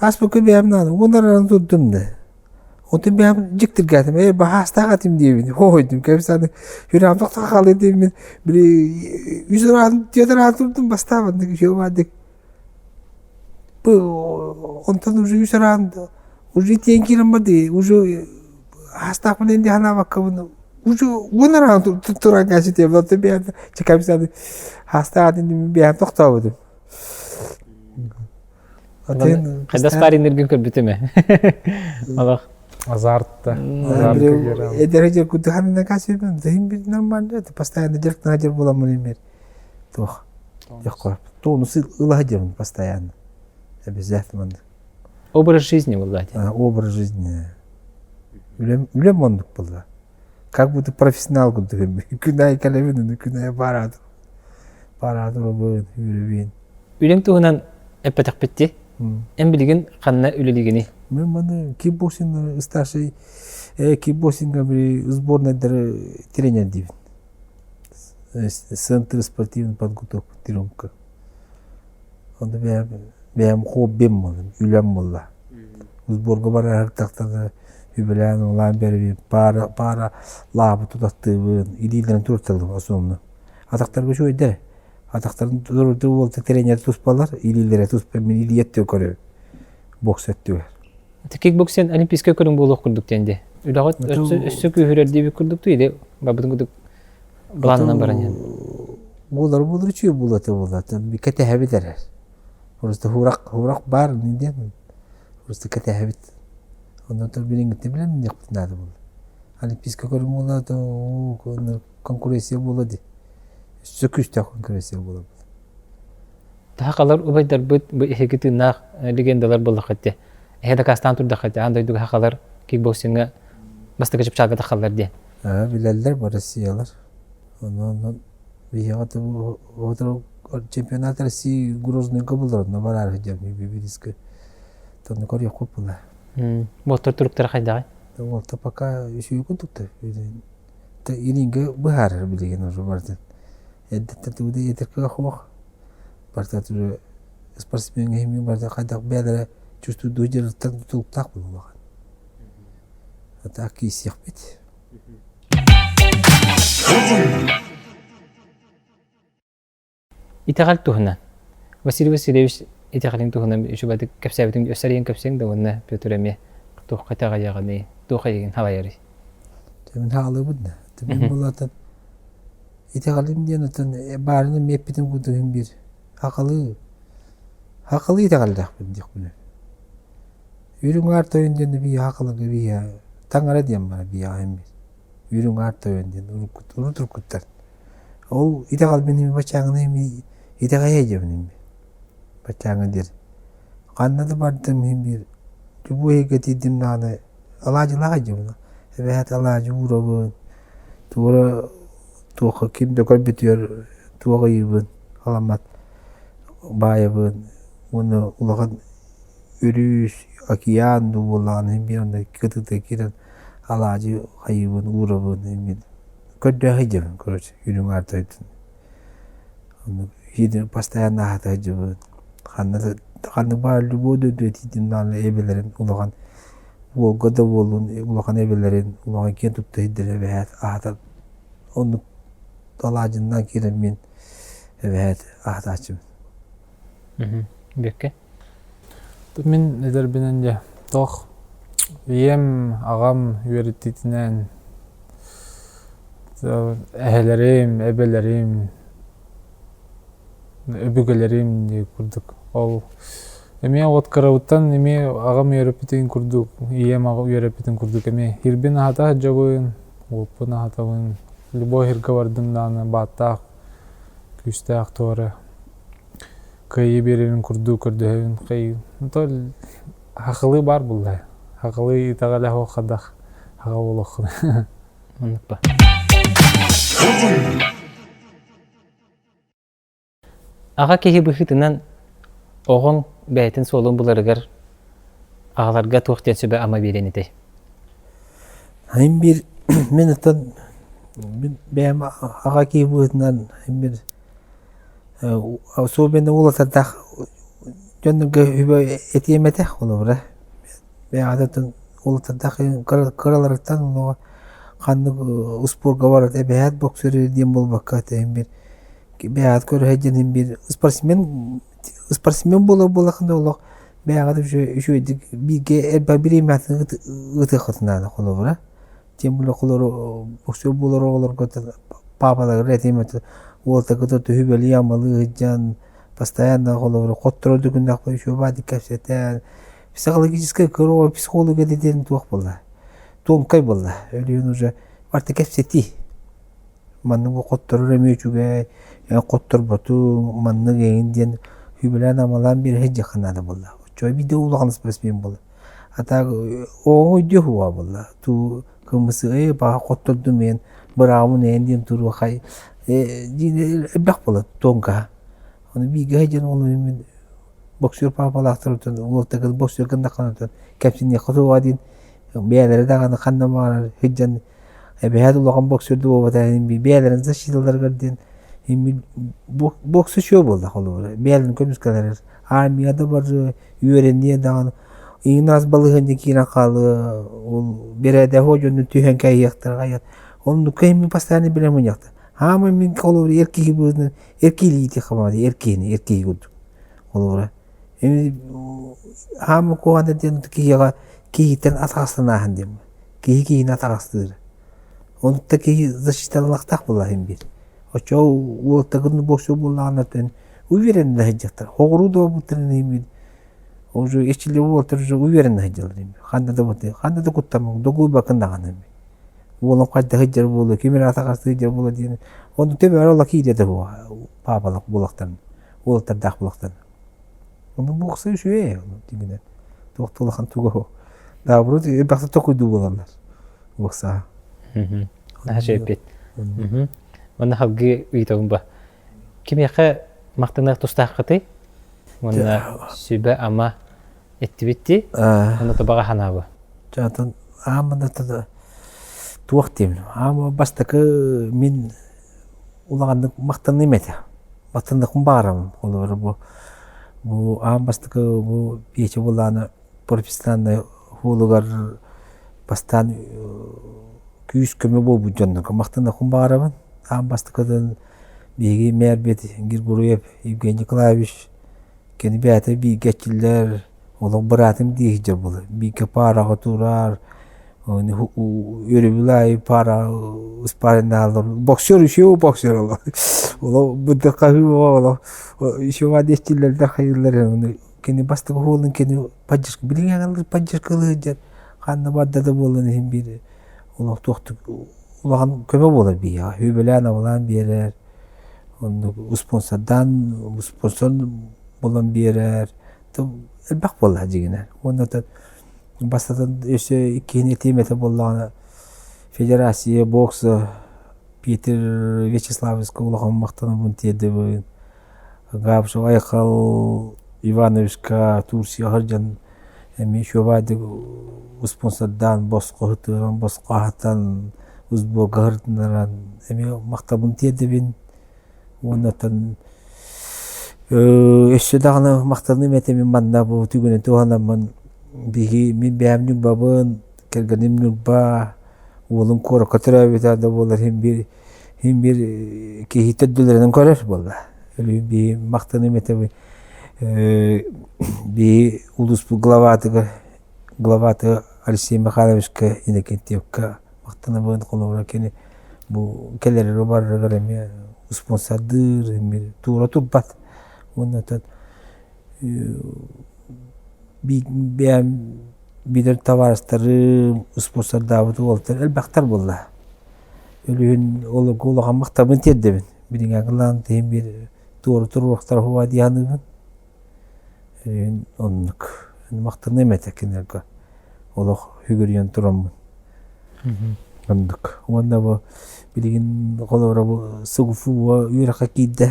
ааспыкка бэйэм наада уон арааны турдум да Онтон бэйэм дьиктиргээтим, ээ баһаастаах этим диэбин, хоһуйдум, кэпсээн сүрэҕим тохтоо хаалыы диэммин, били үс ыраан, түөрт ыраан турдум бастаабын, үчүгэй Бу онтон уже үс ыраан, уже тиэн киирэн барды, уже аастаахпын эн дии санаабаккабын, уже уон ыраан туран кээситиэм, онтон бэйэм кэпсээн аастаах этим бэйэм тохтообутум.
Хайдах спарриннэргин көрбүтүм ээ. Олох.
Азарт да.
Эдэр дьэр кутуһан касыбын, дыһын бит нормально, постоянно дьарыктана дьэр буламмын имер. Туох. Дьоххор. Тонус ылаһа дьэрмин постоянно. Обязательно.
Образ жизни буолла
Образ жизни. Үлэм үлэм оннук буолла. Как будто профессионал курдук күн аайы кэлэбин, күн аайы бараатыр. Бараатыр обын, үөрөбүн.
Үлэҥ туһунан эппэтэхпит дии. Эн билигин ханна үлэлиигиний?
Мен маны кикбоксинг старший кикбоксинга били сборнайдары тренер диибин. Центр спортивной подготовки тренировка. Онно бэйэм бэйэм хоббим буолла, үлэм буолла. Сборга барар үбүлээн улаан бэрбин паара паара лаабы тутаттыыбын, илиилэрин турутталым основно. Атахтарга үчүгэйдэр. Атахтарын туруордуу буолта тренер туспалар, илиилэрэ туспа мин илии өттүгэр көрөбүн. Бокс өттүгэр.
Кикбоксинг олимпийскай көрүҥ буолуох курдук диэн дии. Үлэҕит өссө өссө күүһүрэр диэбит курдук дуу или барбытын курдук планынан баран иһэн?
Буолар буолар үчүгэй буолуо буолла. Кэтэһэбит эрэр. Просто хуурах хуурах баар диэн просто кэтэһэбит. Онон билиҥҥиттэн билэн диэхпит наада буолла. Олимпийскай көрүҥ буолла то конкуренция буолла дии. Өссө күүстээх конкуренция буолар.
Сахалар убайдарбыт бу эһиги тыыннаах легендалар буоллаххыт дии. Эһэ дакаастаан турдаххыт аан дойдуга сахалар кикбоксиҥҥа бастакы чыпчаалга тахаллар диэн.
Билэллэр бу Россиялар. Онон биһиэхэ чемпионат России Грознайга булар, онно бараар сылдьар бириискэ. Тонну көрүөхпүт була.
Уолтар туруктара хайдаҕый?
Уолта пока үчүгэй курдуктар. Илиҥҥэ быһаарар билигин уже барытын. Эрдэттэн тугу да этэр кыах суох. Барыта уже спортсмеҥҥа иһимҥэ барыта хайдах бэйэлэрэ чувствуйдуу дьарыктан тутулуктаах буолуоҕа. А так киирсиэхпит.
Итэҕэл туһунан. Василий Васильевич итэҕэлин туһунан үчүгэйдик кэпсээбитиҥ өссө арыйан кэпсиэҥ да уонна Петр эмиэ туохха итэҕэйэҕиний, туох эйигин халайарый?
Мин хаалыыбын да. Мин булатын итэҕэлим диэн отон баарына эмиэ эппитим курдук иһин биир хахалыы хахалыы итэҕэллээхпин диэхпин Үрүҥ аар тойон диэн биһиэхэ хахаларга биһиэхэ таҥара диэн баар биһиэхэ иһин биир Үрүҥ аар тойон диэн урут уруккуттан Ол итэҕэлбин ими баччааҥҥыны ими итэҕэйэ диэбин ими баччааҥҥы диир. Ханна да бардым иһин биир любой эйгэ тиийдим даҕаны алаадьылаах дьиэбин эбээт алаадьы уурабын туора туохха ким да көрбүтүгэр туох ыйыыбын аламмат баайабын уонна улахан өрүс океан дуу буоллаҕына иһин биир онно кытыыта киирэн алаадьы хайыыбын уурабын иһин көрдөөх сылдьабын короче үрүҥ аар тойдун оннук постоянно аһата сылдьабыт ханна да ханнык баар любой дойду этиитин даҕаны эбэлэрин улахан уолга да буоллун улахан эбэлэрин улахан киэн тутта сирдэрин эбэһээт аһатар оннук алаадьыннаан киирэн мин эбэһээт аһатааччыбын
Бүккэ.
Мин эдэрбинэн дьэ туох ийэм, аҕам үөрэттитинэн эһэлэрим, эбэлэрим. Өбүгэлэрим дии курдук. Ол эмиэ от кырабыттан эмиэ аҕам үөрэппитин курдук, ийэм аҕа үөрэппитин курдук эмиэ хирбин аһата сылдьабын, уоппун аһатабын. Любой хиргэ бардым даҕаны бааттаах, күүстээх туора кыайыы биэрэрин курдук көрдөһөбүн. Кыайыы. То хахылыы баар булла. Хахылыы итэҕэлэ суох хадах хаха буолуоххун.
Оннук ба. Аҕа киһи быһыытынан оҕоҥ бэйэтин суолун буларыгар аҕаларга туох диэн сүбэ-ама биэриэн этэй?
Мин биир мин оттон мин бэйэм аҕа киһи быһыытынан мин особенно уолаттардаах дьоннорго үбэ этиэм этэ холобура бэйэҕититтэн уолаттардаах кыраларыттан олоҕо ханнык успуорка барыт эбэһээт боксер диэн буолбакка этэ биир бэйэҕит көрө сылдьан биир спортсмен спортсмен буолар буоллаххына олох бэйэҕит үчүгэйдик бииргэ элбэх бириэмэҕитин ыытыаххытын наада холобура тем более холору боксер буолар оҕолорго паапаларыгар этиим этэ уолтаргыт түһүбэлии-амалыы сылдьан постоянно холобура хотторор да күннээх үчүгэй кэпсэтэн психологическай кыра психолога диэн туох буолла тонкай буолла өлүүн уже барыта кэпсэтии Маннык хотторор эмиэ үчүгэй, эн хотторботуҥ, маннык эҥин диэн сүбэлээн-амалаан биэрэ сылдьыахха наада буолла. Оччоҕо биирдэ улахан спортсмен буолла. А так оҕоҥ өйдүө суоҕа буолла. Туу кыммысыай баҕа хоттордум эн, быраабын эн диэн туруохай диин элбэх буолла тонкаһа. Ону бииргэ сылдьан ону мин боксер паапалаахтар уолтагыл боксер гыннаххына кэпсиниэххэ суоҕа диэн бэйэлэрэ даҕаны ханна баҕарар сылдьан Эбэһээт улахан боксерду буолбатах иһин бэйэлэрин защиталарыгар диэн бокса үчүгэй буолла холобура бэйэлэрин көмүскэлэрэр армия да барыа үөрэниэ даҕаны иҥнаас балаһыанньа киирэн хаалыа ол бэрээдэһи дьону түһэн кээһиэхтэрэ оннукка иһин постоянно билэн мунньахтар хаамай мин холобура эр киһи быһыытынан эр киһилии хамаҕа эр киһини эр киһи курдук холобура хаама куһаҕана диэн киһиэхэ киһиттэн атаҕастанааһын диэн Киһи киһини атаҕастыыр. Онто киһи защиталаахтаах буолла иһин биир. Оччоҕо уолаттаргын боксер буоллаҕына тэн уверенно сылдьахтар. Хоҕуруу да буолбуттарын иһин биир уже эчили уолаттар уже уверенно сылдьаллар иһин Ханна да бу ханна да куттаммын догуйбаккын даҕаны Уолум хайдах сылдьар буолуо, ким эрэ атаҕастыы сылдьар буолуо диэн. Ону төбөөр ола киирэ да паапалах буолахтарын, уолаттардаах буолахтарын. Ону бокса үчүгэй дьиҥинэн. Туох да улахан туга суох. Наоборот, элбэхтик токуйдуу буолаллар боксаҕа.
Наһаа үчүгэйбит. Уонна салгыы ыйытабын ба. Кимиэхэ махтаныах тустааххытый? Уонна сүбэ-ама эттибит дии. Уонна табаҕа ханаабы.
Чаатын ааммына туох диэм. Аама бастакы мин улаханнык махтаныым этэ. Махтаныахпын баҕарабын. Холобура бу бу аан бастакы бу Петя Булана профессиональнай хуолугар бастаан күүс-көмө буолбут дьоннорго махтаныахпын баҕарабын. Аан бастакытын биһиги мээрбит Григорьев Евгений Николаевич кини бэйэтэ бииргэ эрчиллэр Олох быраатым дии сылдьар буолар. Бииргэ паараҕа турар, өрөбүл аайы паара спарриннааллар. Боксер еще боксер олох. Олох быдыр хаһыы олох еще диэччилэрдэр хайыыллар кини бастакы уолун кини поддержка билиҥҥэ поддержкалыы сылдьар ханна барда да буолан иһин биир олох туохтук улахан көмө буолар биһиэхэ үбүлээн-абылаан биэрэр оннук спонсордаан спонсор булан биэрэр элбэх буолла дьиҥинэн. Уонна бастатан өссө иккиһин этиим этэ буоллаҕына Федерация бокса Питер Вячеславовичка улахан махтанабын тиэрдэбин. Габышев Айхал Ивановичка Турцияҕа сылдьан эмиэ үчүгэйдик спонсордаан босхо сытыаран, босхо аһатан, сборга сырытыннаран эмиэ махтабын тиэрдэбин. Уонна оттон өссө даҕаны махтаныым этэ мин манна бу түгэнин туһанаммын биһиги мин бэйэм Ньурбабын, кэргэним Ньурба, уолум куоракка төрөөбүтэ да буоллар иһин биир иһин биир киһи төрдүлэринэн көрөр буолла. Биһи махтаныым этэ биһи улууспут главатыгар главатыгар Алексей Михайловичка Иннокентьевка махтанабын холобура кини бу кэлэригэр барарыгар эмиэ спонсордыыр эмиэ туура турбат. Уонна оттон бэйэм билэр табаарыстарым, спонсордаабыт уолаттар элбэхтэр буолла. Өлүһүн олорго улахан махталбын тиэрдэбин. Билиҥҥи тиһин биир туора туруохтара уһуга дии саныыбын. Өлүһүн оннук. Махтаныам этэ кинилэргэ. Олох үгүрүйэн тураммын. Оннук. Уонна бу билигин холобура бу СГФУ үөрэххэ киирдэ.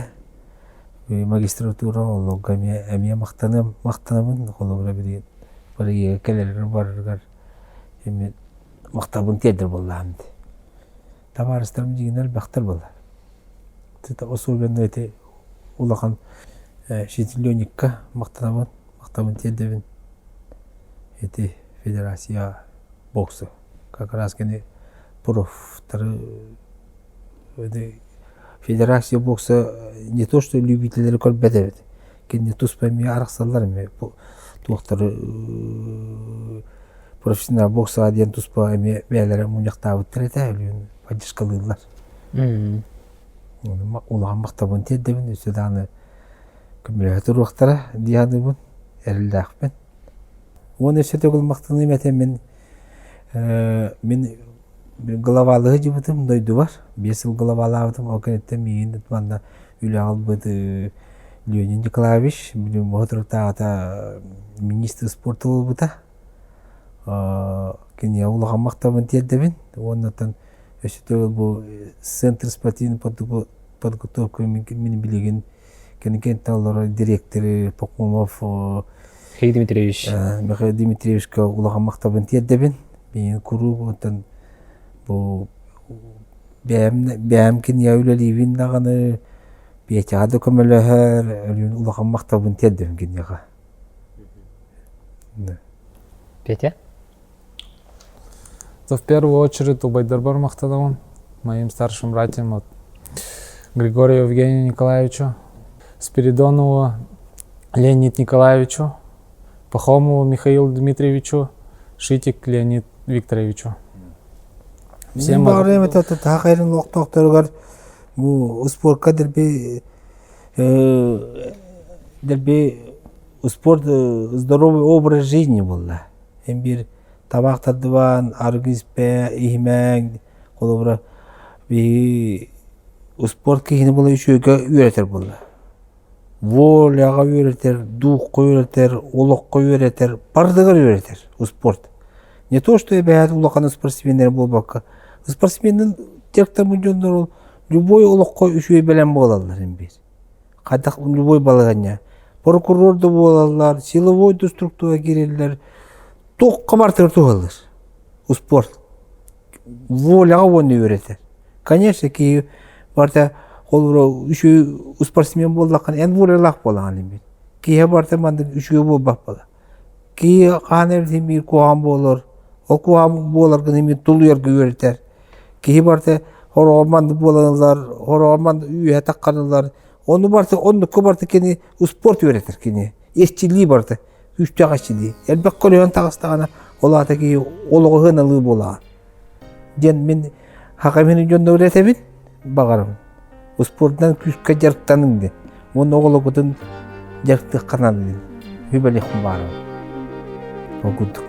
Магистратура олорго эмиэ эмиэ махтаныам махтанабын холобура билигин бырайыага кэлэригэр барарыгар эмиэ махталбын тиэрдэр буоллаҕым дии. Табаарыстарым дьиҥинэн элбэхтэр буолла. Особенно ити улахан Шетелёникка махтанабын, махталбын тиэрдэбин. Ити федерация бокса как раз кини профтары федерация бокса не то что любителлэри көрбөт эбит кинини туспа эмиэ арахсаллар эмиэ туохтары профессионал боксаҕа диэн туспа эмиэ бэйэлэрэ мунньахтаабыттар этэ өлүүн поддержкалыыллар улахан махталбын тиэрдэбин өссө даҕаны көмөлөһө туруохтара дии саныыбын эрэллээхпин уонна өссө төгүл махтаныым этэ мин мин главалыы сылдьыбытым дойдубар 5 сыл главалаабытым ол кэнниттэн миигин манна үлэҕэ ылбыт Леонид Николаевич соторутааҕыта министр спорта буолбута киниэхэ улахан махталбын тиэрдэбин уонна оттон өссө төгүл бу центр спортивной подготовки мин билигин кэнникинтэн олорор дириэктэри Пахомов
Михаил Дмитриевич.
Михаил Дмитриевичка улахан махталбын тиэрдэбин. Миигин куруук оттон бу бэйэм бэйэм кинигэ үлэлиибин даҕаны Петяҕа да көмөлөһөр, өлүүн улахан махталбын тиэрдэбин киниэхэ.
Петя?
То в первую очередь убайдарбар махтанабын, моим старшим братьям вот, Григорию Евгению Николаевичу, Спиридонову Леонид Николаевичу, Пахомову Михаилу Дмитриевичу, Шитик Леонид Викторовичу.
Всем баҕарыам этэ таһа хайрын олохтоохторугар бу успуорка дерби дерби спорт здоровый образ жизни буолла. Эн биир табаах тардыбаан, арыгы испэ, иһимэҥ, холобура биһиги успуорт киһини була үчүгэйгэ үөрэтэр буолла. Воляҕа үөрэтэр, дуухха үөрэтэр, олоххо үөрэтэр, барытыгар үөрэтэр успуорт. Не то что эбээт улахан спортсменнэр буолбакка, спортсменнын дьарыктаммыт дьоннор ол любой олоххо үчүгэй бэлэм буолаллар эн биир. Хайдах любой балаһыанньа. Прокурор да буолаллар, силовой да структура киирэллэр, туохха барытыгар туһалыыр успуорт. Воляҕа уонна үөрэтэр. Конечно, киһи барыта холобура үчүгэй спортсмен буоллаххына эн волялаах буолаҕын эбит. Киһи барыта маннык үчүгэй буолбат буолар. Киһи хаһан эбитин биир куһаҕан буолар, ол куһаҕан буоларгын эмиэ тулуйарга үөрэтэр. Киһи барыта хороҕор маннык буолан ылар, хороҕор маннык үөһэ таххан ылар. Ону барыта оннукка барыта кини успуорт үөрэтэр кини. Эрчиллии барыта күүстээх эрчиллии. Элбэх көлөһөн таҕыстаҕына ол аата киһи олоҕу сыаналыы буолаҕын. Диэн мин хакамины дьонно үөрэтэбин баҕарабын. Успуордунан күүскэ дьарыктаныҥ диэн. Уонна оҕолоргутун дьарыктыахха наада диэн. Сүбэлиэхпин баҕарабын. Ол курдук.